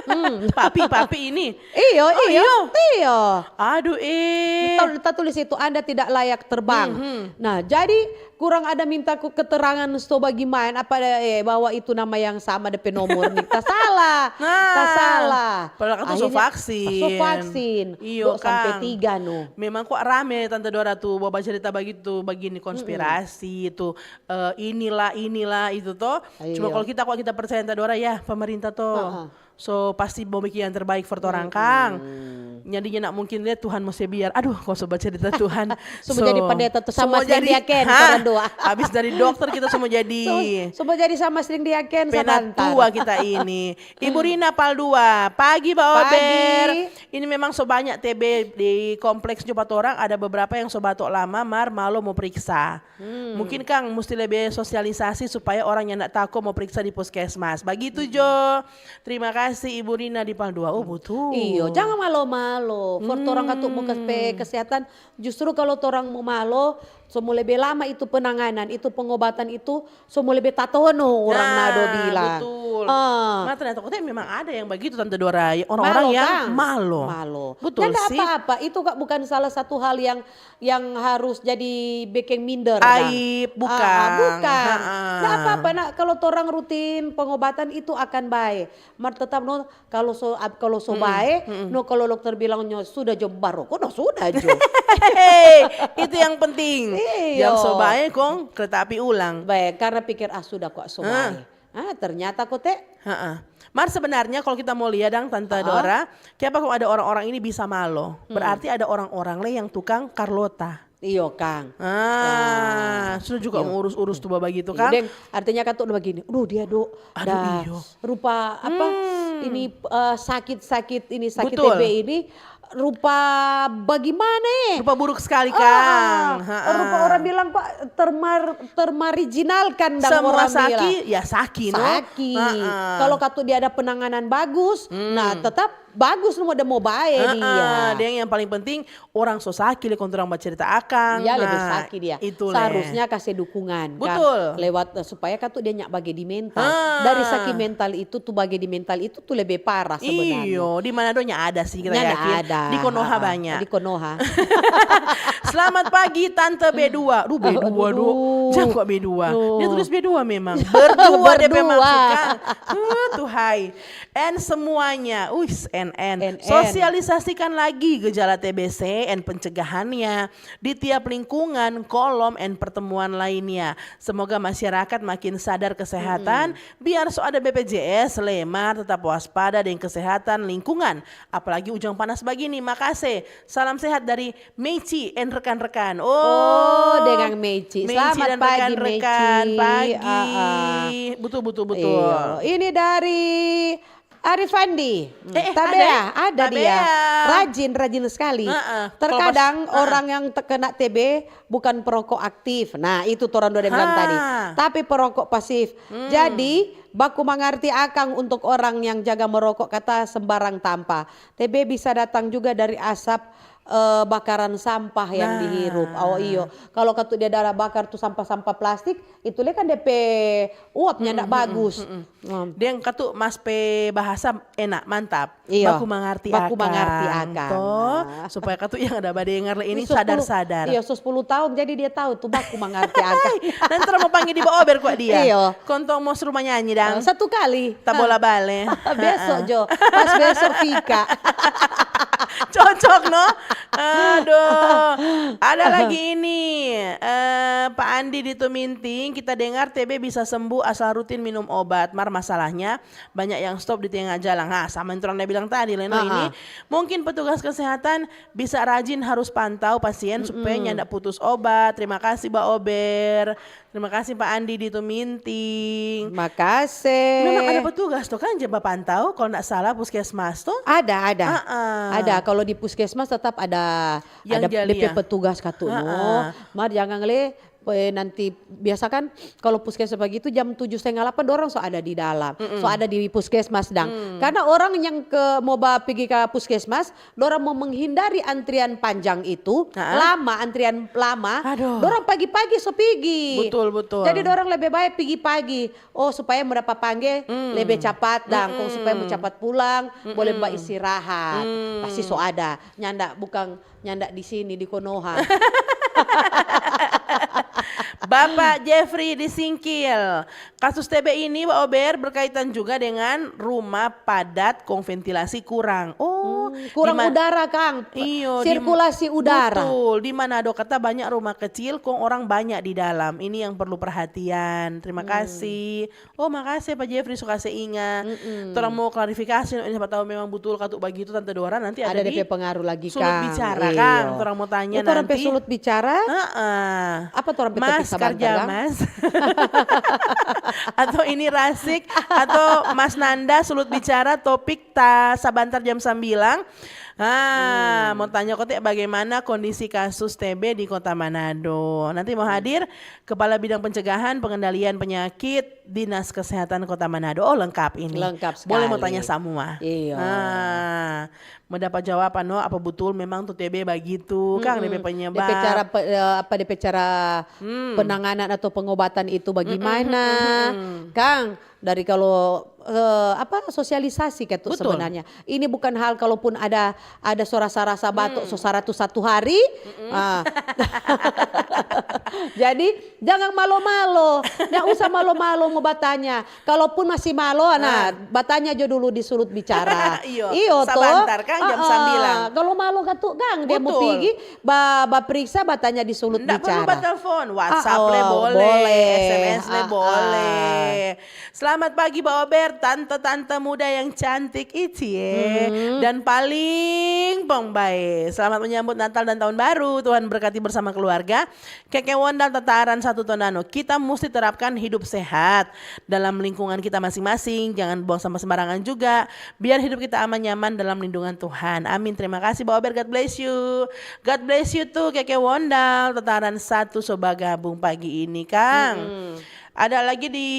Hmm. Papi, papi ini. Iyo, Oh, iyo, iyo. iyo. Aduh, eh. Tar- Tatulis itu, "Anda tidak layak terbang." Hmm, hmm. Nah, jadi kurang ada minta ku- keterangan sto bagi main apa ada, eh, bawa itu nama yang sama depe nomor nih. Tasala. Nah, Tasala. padahal kan tu so Akhirnya, vaksin. So vaksin. Iyo, Do sampai Kang. Tiga no. Memang kok rame, Tante Dora, tuh bawa cerita begitu, begini konspirasi itu, eh, inilah, inilah itu toh. Cuma Iyo. Kalau kita, kok kita percaya, Tante Dora, ya pemerintah toh. Heeh. So pasti mau bikin yang terbaik for torang, Kang. Jadinya nak mungkin lihat Tuhan mau biar. Aduh, kok so bacerita Tuhan. So mau jadi pendeta tuh sama so mau Sling jadi, Diaken, ha? torang dua. Habis dari dokter kita so mau jadi So, so mau jadi sama Sling Diaken penatua Sabantar. Kita ini. Ibu Rina Paldua, pagi, Baober. Pagi. Ini memang so banyak T B di kompleks jo pa torang, ada beberapa yang so bato lama mar malo mo periksa. Mungkin, Kang, musti lebe sosialisasi supaya orang nyanda tako mo periksa di puskesmas. Bagitu jo. Terima kasih, Ibu Rina di Paldua. Oh, betul. Iyo, jangan malo-malo. For torang katu mo kes-, pe kesehatan, justru kalau torang mo malo, so mo lebe lama itu penanganan, itu pengobatan itu, so mo lebe tatono orang Nah, nado bilang. Betul. Ah. Nah, ternyata kota memang ada yang begitu, Tante Dora. Orang-orang Malo, yang Kang. Malo. Malo. Betul Nyanda sih. Apa-apa, itu Kak bukan salah satu hal yang yang harus jadi bikin minder, Kang. Aib, bukan. Ah, bukan. Ha-ah. Nggak apa-apa, nah, kalau torang rutin pengobatan itu akan baik. Mar tetap no, kalau so ab- kalau so baik, no, kalau dokter bilangnya sudah jo baroko, no sudah jo. Hei, itu yang penting. Iyo. Yang so baik, Kong, kereta api ulang. Baik, karena pikir, "Ah, sudah kok, so Ah. baik." Ah, ternyata kote. Heeh. Mar sebenarnya kalau kita mau lihat dang Tante Dora, kiapa kong ada orang-orang ini bisa malo? Berarti ada orang-orang le yang tukang Carlota. Iyo kang. Ah, sudah juga mau urus-urus tuh bagitu Iyo, kan? Deng, artinya katu udah begini. Duh dia do. Aduh, Dah iyo. Rupa apa? Ini eh, sakit-sakit ini sakit Betul. T B ini rupa bagaimana? Rupa buruk sekali Ah, kang. Ha-ha. Rupa orang bilang kok termar termarijinalkan dang Semua orang saki, bilang. Ya saki no. Saki. Ha-ha. Kalau katu dia ada penanganan bagus, nah tetap bagus no ada mau bae Ha-ha. dia. Dia yang paling penting orang so saki le kong orang bacerita akang. Ya lebih Nah, saki dia. Itu le. Seharusnya kasih dukungan kan. Betul. Lewat eh, supaya katu dia nyak bage di mental. Ah. Dari saki mental itu tuh bage di mental itu tuh lebih parah sebenarnya. Iyo, di mana donya ada sih kita Nyanda yakin. Ada. Di Konoha Ha-ha. banyak. Di Konoha. Selamat pagi Tante B dua. Duh, B dua Aduh. do. Jangan kok B dua. Duh. Dia tulis B dua memang. Berdua D P Berdua. maksud kang. Uh, tuh hai. And semuanya. Uis, N N. N N. Sosialisasikan lagi gejala T B C and pencegahannya di tiap lingkungan, kolom, and pertemuan lainnya. Semoga masyarakat makin sadar kesehatan, biar so ada B P J S, lemar tetap waspada deng kesehatan lingkungan. Apalagi ujang panas bagini. Makase. Salam sehat dari Meici and rekan-rekan. Oh, dengan Meici. Meici Selamat dan pagi, rekan-rekan. Meici. Pagi. Ah, ah. Betul, betul, betul. Iyo. Ini dari Arifandi. Eh, eh, Tabea, ada? Ada dia. Tabea. Rajin, rajin sekali. Heeh. Terkadang Kalau pas- orang yang terkena T B bukan perokok aktif. Nah, itu torang dua bilang Ha. tadi. Tapi perokok pasif. Jadi, baku mangarti akang untuk orang yang jaga merokok kata sembarang tampa. T B bisa datang juga dari asap eh, bakaran sampah yang Nah. dihirup. Oh iyo, kalau katu dia dara bakar tu sampah-sampah plastik, itu le kan depe uapnya ndak bagus. Hmm. Deng katu mas pe bahasa enak, mantap. Iyo. Baku mangarti Baku akang. Mangarti akang. Toh, Nah. Supaya katu yang ada badengar le ini Ini so sepuluh, sadar-sadar. Iya, so sepuluh tahun jadi dia tahu tu baku mangarti akang. Nanti mau panggil di Baober kok dia. Iyo. Kontong mau suruh manyanyi dang. Eh, satu kali. Tabola bale. Besok jo, pas besok Fika. Cocok no. Aduh. Ada lagi ini. Eh, Pak Andi di Tuminting, kita dengar T B bisa sembuh asal rutin minum obat. Mar masalahnya banyak yang stop di tengah jalan. Nah, sama yang orang bilang tadi Leno Aha. Ini. Mungkin petugas kesehatan bisa rajin harus pantau pasien supaya nyanda putus obat. Terima kasih Baober. Terima kasih Pak Andi di Tuminting. Makasih. Memang ada petugas tuh kan, coba pantau kalau nggak salah puskesmas tuh. Ada, ada. Ah, ah. Ada. Kalau di puskesmas tetap ada Yang ada dia depe lihat. Petugas katu no. Ah, ah. Mar jangan le eh, nanti biasa kan kalau puskesmas begitu jam tujuh setengah delapan dorang so ada di dalam, so ada di puskesmas dang. Karena orang yang ke mau ba pigi ke puskesmas, dorang mau menghindari antrian panjang itu, Ah, ah. lama antrian lama, Aduh. Dorang pagi-pagi so pigi. Betul, betul. Jadi dorang lebih baik pigi pagi. Oh, supaya mau dapat pangge lebih cepat dang, kong supaya mau cepat pulang, boleh ba istirahat. Pasti so ada. Nyanda bukan nyanda di sini di Konoha. Bapak Jeffrey di Singkil, kasus T B ini Baober berkaitan juga dengan rumah padat kong ventilasi kurang. Oh, Hmm, kurang di ma- udara, Kang. Iyo, di- Sirkulasi udara. Betul, di Manado kata banyak rumah kecil, kong orang banyak di dalam. Ini yang perlu perhatian. Terima Hmm. kasih. Oh, makasih Pak Jeffrey, suka seingat. Orang mau klarifikasi, ini siapa tahu memang betul katu bagitu Tante Dora, nanti ada, Ada di depe pengaruh lagi, sulut Kang. bicara, Iyo. Kang. Orang mau tanya Itu orang pe nanti. Sulut bicara? Heeh. Apa tu orang pe Mas topik sabantar, kerja Kang? Mas. Atau ini Rasik atau Mas Nanda sulut bicara topik ta sabantar jam sembilan. Ah, mau tanya kote bagaimana kondisi kasus T B di Kota Manado. Nanti mau hadir Kepala Bidang Pencegahan Pengendalian Penyakit Dinas Kesehatan Kota Manado. Oh, lengkap ini. Lengkap Boleh mau sekali. Tanya semua. Iya. Ah, mau dapat jawaban no, apa betul memang tuh T B bagitu, Kang, depe penyebab. Depe cara pe- eh, apa depe cara penanganan atau pengobatan itu bagaimana, Kang? Dari kalau eh, apa sosialisasi katu Betul. Sebenarnya. Ini bukan hal kalaupun ada ada so rasa-rasa batuk so saratus satu hari. Ah. Jadi jangan malo-malo. Nggak usah malo-malo mau batanya. Kalaupun masih malo, nah batanya jo dulu di sulut bicara. Iyo, Iyo to. Sabantar, Kang, jam Ah, sambilan. Kalau malo katu, Kang, dia mau Betul. Pigi ba, ba periksa batanya di sulut Nggak perlu bicara. ba telepon, WhatsApp Ah, le oh, boleh, boleh. S M S le Ah, ah. Boleh. Selamat pagi, Ba Ober, tante-tante muda yang cantik, icie, dan paling pong bae. Selamat menyambut Natal dan Tahun Baru. Tuhan berkati bersama keluarga. Keke Wondal, Tataran Satu Tonano. Kita musti terapkan hidup sehat dalam lingkungan kita masing-masing. Jangan buang sampah sembarangan juga. Biar hidup kita aman nyaman dalam lindungan Tuhan. Amin. Terima kasih, Ba Ober. God bless you. God bless you too, Keke Wondal. Tataran Satu so bagabung pagi ini, kang. Ada lagi di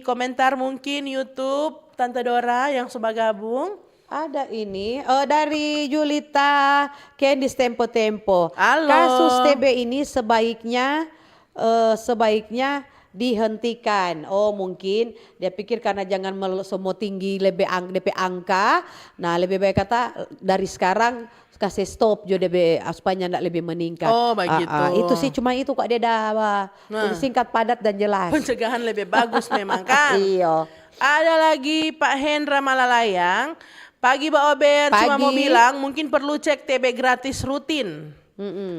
komentar mungkin YouTube, Tante Dora yang so bagabung. Ada ini, eh, dari Julita Kendis Tempo-Tempo. Halo. Kasus T B ini sebaiknya, eh, sebaiknya dihentikan. Oh, mungkin dia pikir karena jangan mel-, semua tinggi lebe ang-, depe angka. Nah, lebih baik kata dari sekarang kasih stop jo depe, ah, supaya ndak lebih meningkat. Oh, bagitu. Ah, ah, itu sih, cuma itu kok dia dah, wah, singkat, padat, dan jelas. Pencegahan lebih bagus memang, kan? Iyo. Ada lagi Pak Hendra Malalayang. Pagi, Ba Ober, cuma mau bilang mungkin perlu cek T B gratis rutin.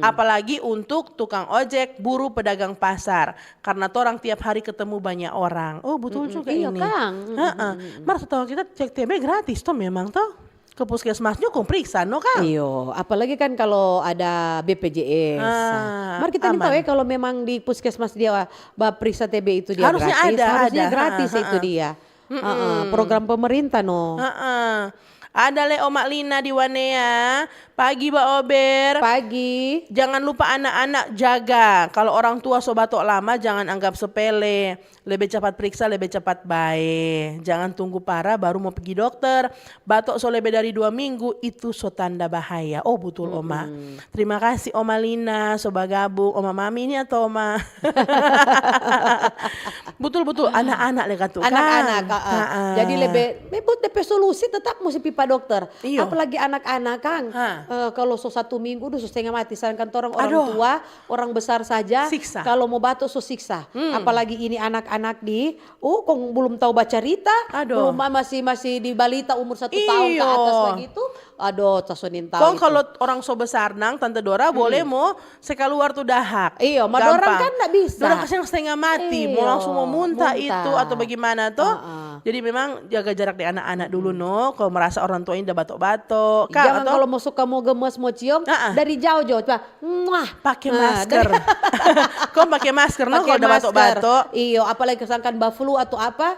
Apalagi untuk tukang ojek, buruh, pedagang pasar. Karena torang tiap hari ketemu banyak orang. Oh, betul juga ini. Iyo, kang. Heeh. Mar, setahu kita cek T B gratis toh memang toh. Ke puskesmasnya kong periksa, no, kang? Iyo, apalagi kan kalau ada B P J S. Ah, mar kita minta aman. Kalau memang di puskesmas dia ba periksa T B itu dia harusnya gratis, ada, harusnya ada. Gratis itu dia. Heeh, program pemerintah, no. Heeh. Ada le Oma Lina di Wanea. Pagi, Ba Ober. Pagi. Jangan lupa anak-anak jaga. Kalau orang tua so batok lama, jangan anggap sepele. Lebe capat periksa, lebe capat bae. Jangan tunggu parah baru mo pigi dokter. Batok so lebe dari dua minggu, itu so tanda bahaya. Oh, butul, Oma. Terima kasih, Oma Lina, so bagabung. Oma Mami ini atau Oma? Butul, butul. Anak-anak le katu, kang. Anak-anak, heeh. Jadi lebe, lebe depe solusi tetap musti pi pa dokter. Iyo. Apalagi anak-anak, kang. Eh, kalau so satu minggu, duh, so setengah mati. Sedangkan torang orang tua, orang besar saja, kalau mo batok so siksa. Apalagi ini anak-anak di, oh, kong belum tau bacarita, belum ma-, masih, masih di balita umur satu tahun ke atas begitu. Aduh, tasonin tau. Kong kalau orang so besar nang, Tante Dora boleh mo se kaluar tu dahak. Iyo, ma dorang kan ndak bisa. Dorang kasiang setengah mati, mo langsung mo muntah itu atau bagaimana to. Jadi memang jaga jarak di anak-anak dulu, no. Kalau merasa orang tua ini udah batok-batok, kang, jangan atau kalau mo suka mo gemes, mo ciong, dari jauh-jauh, coba, muah. Pake masker. Kong pake masker, no, kalau udah batok-batok. Iyo, apalagi kesangkan ba flu atau apa,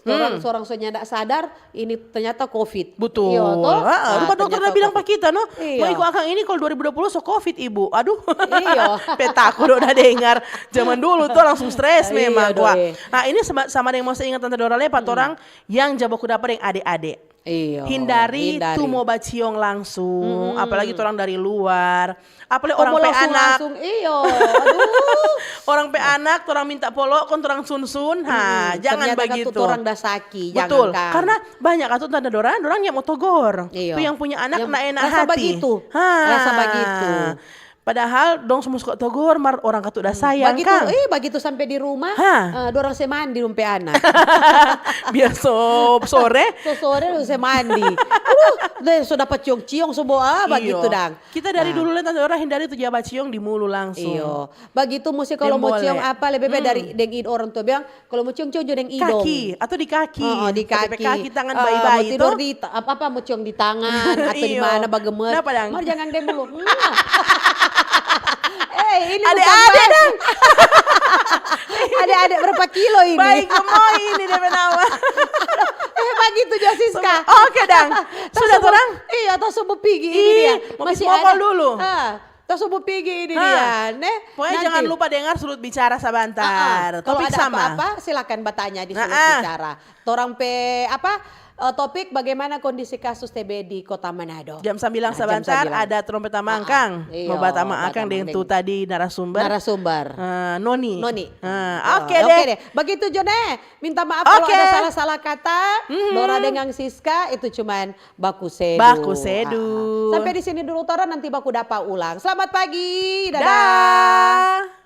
orang, seorang so nyanda sadar, ini ternyata covid. Betul. Iyo, to? Heeh, rupa dokter udah bilang pa kita, no. Iyo. Mau iko akang ini kalau dua ribu dua puluh so covid, Ibu. Aduh. Iyo. Pe tako do udah dengar. Zaman dulu tuh langsung stres memang. Iyo, wah. Nah, ini sama, sama deng mau saya ingat Tante Dora, lepa torang yang ja baku dapa deng ade-ade. Iyo, hindari tu mo baciong langsung, apalagi torang dari luar. Apalagi orang pe anak. Langsung, iyo. Aduh. Orang pe anak, torang minta polo, kong torang sunsun. Ha, jangan bagitu. Ternyata kan tu torang da saki, jangan, kang. Betul. Karena banyak katu Tante Dora, dorang yang mo togor. Iyo. Tu yang punya anak nda enak hati. Rasa bagitu. Ha. Rasa bagitu. Padahal dong semua suka togor, mar orang katu da sayang, kang. Bagitu, eh, bagitu sampe di rumah, eh, dorang se mandi dong pe anak. Biar so sore. So sore dong se mandi. Aduh, deh, so dapa ciong-ciong, so bawa, ah, bagitu dang. Kita dari dulu le, Tante Dora hindari tu ja baciong di mulu langsung. Iyo. Bagitu musti kalau mo ciong apa, lebe bae dari deng id-, orang tua bilang, kalau mo ciong, ciong jo deng idong. Kaki, atau di kaki. Oh, di kaki. Tapi pe kaki tangan bayi-bayi to. Mo tidur di ta-, apa, apa, mo ciong di tangan atau di mana, bagemes. Napa dang? Mar jangan deng mulu. Eh, ini ade-ade dang. Ade-ade berapa kilo ini? Bayi gemoy ini depe nama. Eh, bagitu jo, Siska. Oke dang. Sudah, torang? Iya, tong subuh pigi ini dia. Masih ada dulu. Ah. Tong subuh pigi ini dia, ne? Pokoknya jangan lupa dengar Sulut Bicara sabantar. Kalau ada apa-apa, silakan batanya di Sulut Bicara. Torang pe apa, eh, topik bagaimana kondisi kasus T B di Kota Manado. Jam sambilang sabantar ada trompeta mangkang. Mo batama akang deng tu tadi narasumber. Narasumber. Eh, Noni. Noni. Oke deh. Bagitu jo ne. Minta maaf kalau ada salah-salah kata. Dora dengan Siska itu cuman baku sedu. Baku sedu. Sampai di sini dulu, torang nanti baku dapa ulang. Selamat pagi. Dadah.